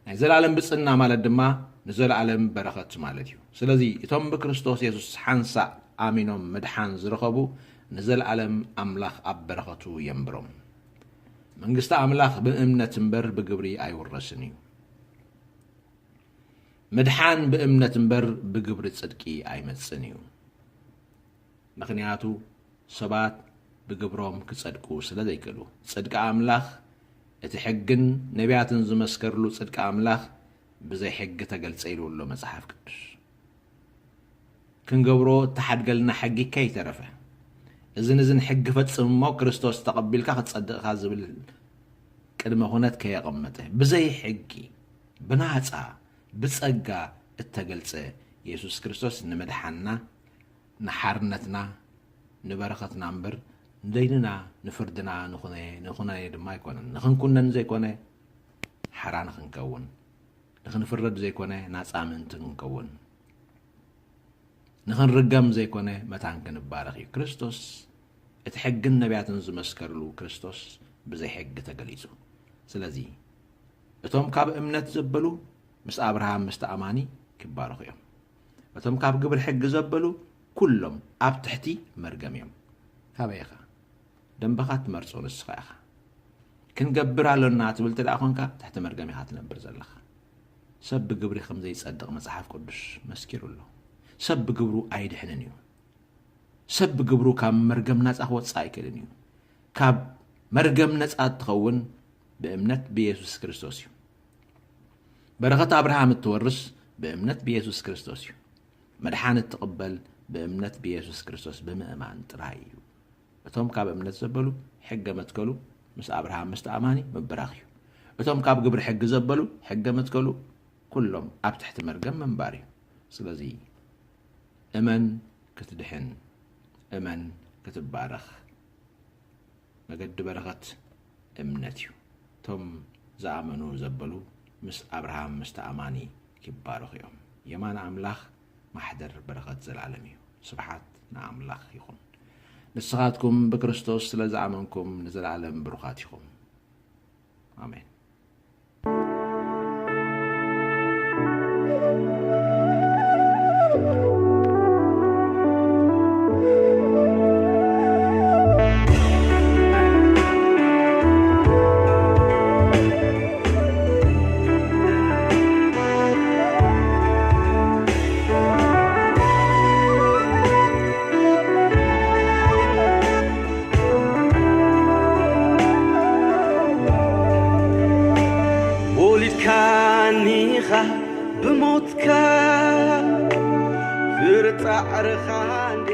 ናይ ዘለኣለም ብጽና ማለት ድማ ንዘለኣለም በረኸት ማለት እዩ። ስለዚ እቶም ብክርስቶስ የሱስ ሓንሳእ ኣሚኖም ምድሓን ዝረኸቡ ንዘለኣለም ኣምላኽ ኣብ በረኸቱ የንብሮም። መንግስቲ ኣምላኽ ብእምነት እምበር ብግብሪ ኣይውረስን እዩ። ምድሓን ብእምነት እምበር ብግብሪ ጽድቂ ኣይመጽእን እዩ። ምኽንያቱ ሰባት ብግብሮም ክጸድቁ ስለ ዘይክእሉ። ጽድቂ ኣምላኽ፣ እቲ ሕግን ነቢያትን ዝመስከርሉ ጽድቂ ኣምላኽ ብዘይ ሕጊ ተገልጸ ኢሉ ኣሎ መጽሓፍ ቅዱስ። ክንገብሮ እተሓድገልና ሕጊ ከይተረፈ፣ እዝን እዝን ሕጊ ፈጽም እሞ ክርስቶስ ተቐቢልካ ክትጸድቕ ኢኻ ዝብል ቅድመ ኩነት ከየቐመጠ፣ ብዘይ ሕጊ ብናጻ ብጸጋ እተገልጸ የሱስ ክርስቶስ ንምድሓንና፣ ንሓርነትና፣ ንበረኸትና እምበር ንደይንና ንፍርድና ንኹነ ንኹነኔ ድማ ኣይኮነን። ንኽንኩነን ዘይኮነ ሓራ ንኽንከውን፣ ንኽንፍረድ ዘይኮነ ናጻ ምእንቲ ክንከውን፣ ንኽንርገም ዘይኮነ መታን ክንባረኽ እዩ። ክርስቶስ እቲ ሕግን ነቢያትን ዝመስከርሉ ክርስቶስ ብዘይ ሕጊ ተገሊጹ። ስለዚ እቶም ካብ እምነት ዘበሉ ምስ ኣብርሃም ምስቲ ኣማኒ ክባረኹ እዮም። እቶም ካብ ግብሪ ሕጊ ዘበሉ ኩሎም ኣብ ትሕቲ መርገም እዮም። ካበይ ኢኻ? ደንበኻ ትመርጾ ንስኻ ኢኻ። ክንገብር ኣሎና ትብል እንተ ደኣ ኾንካ ትሕቲ መርገም ኢኻ ትነብር ዘለኻ። ሰብ ብግብሪ ከም ዘይጸድቕ መጽሓፍ ቅዱስ መስኪሩ ኣሎ። ሰብ ብግብሩ ኣይድሕንን እዩ። ሰብ ብግብሩ ካብ መርገም ናጻ ክወጽእ ኣይክእልን እዩ። ካብ መርገም ነጻ እትኸውን ብእምነት ብኢየሱስ ክርስቶስ እዩ። በረኸት ኣብርሃም እትወርስ ብእምነት ብኢየሱስ ክርስቶስ እዩ። መድሓን እትቕበል ብእምነት ብኢየሱስ ክርስቶስ ብምእማን ጥራይ እዩ። እቶም ካብ እምነት ዘበሉ ሕገ መትከሉ ምስ ኣብርሃም ምስቲ ኣማኒ ምብራኽ እዩ። እቶም ካብ ግብሪ ሕጊ ዘበሉ ሕገ መትከሉ ኩሎም ኣብ ትሕቲ መርገም ምንባር እዩ። ስለዚ እመን ክትድሕን፣ እመን ክትባረኽ። መገዲ በረኸት እምነት እዩ። እቶም ዝኣመኑ ዘበሉ ምስ ኣብርሃም ምስቲ ኣማኒ ኪባረኹ እዮም። የማን ኣምላኽ ማሕደር በረኸት ዘላለም እዩ። ስብሓት ንኣምላኽ ይኹን። ንስኻትኩም ብክርስቶስ ስለ ዝኣመንኩም ንዘላለም ብሩኻት ኢኹም። ኣሜን። ወሊድካኒኻ ብሞትካ ፍርጻዕርኻ እንዴ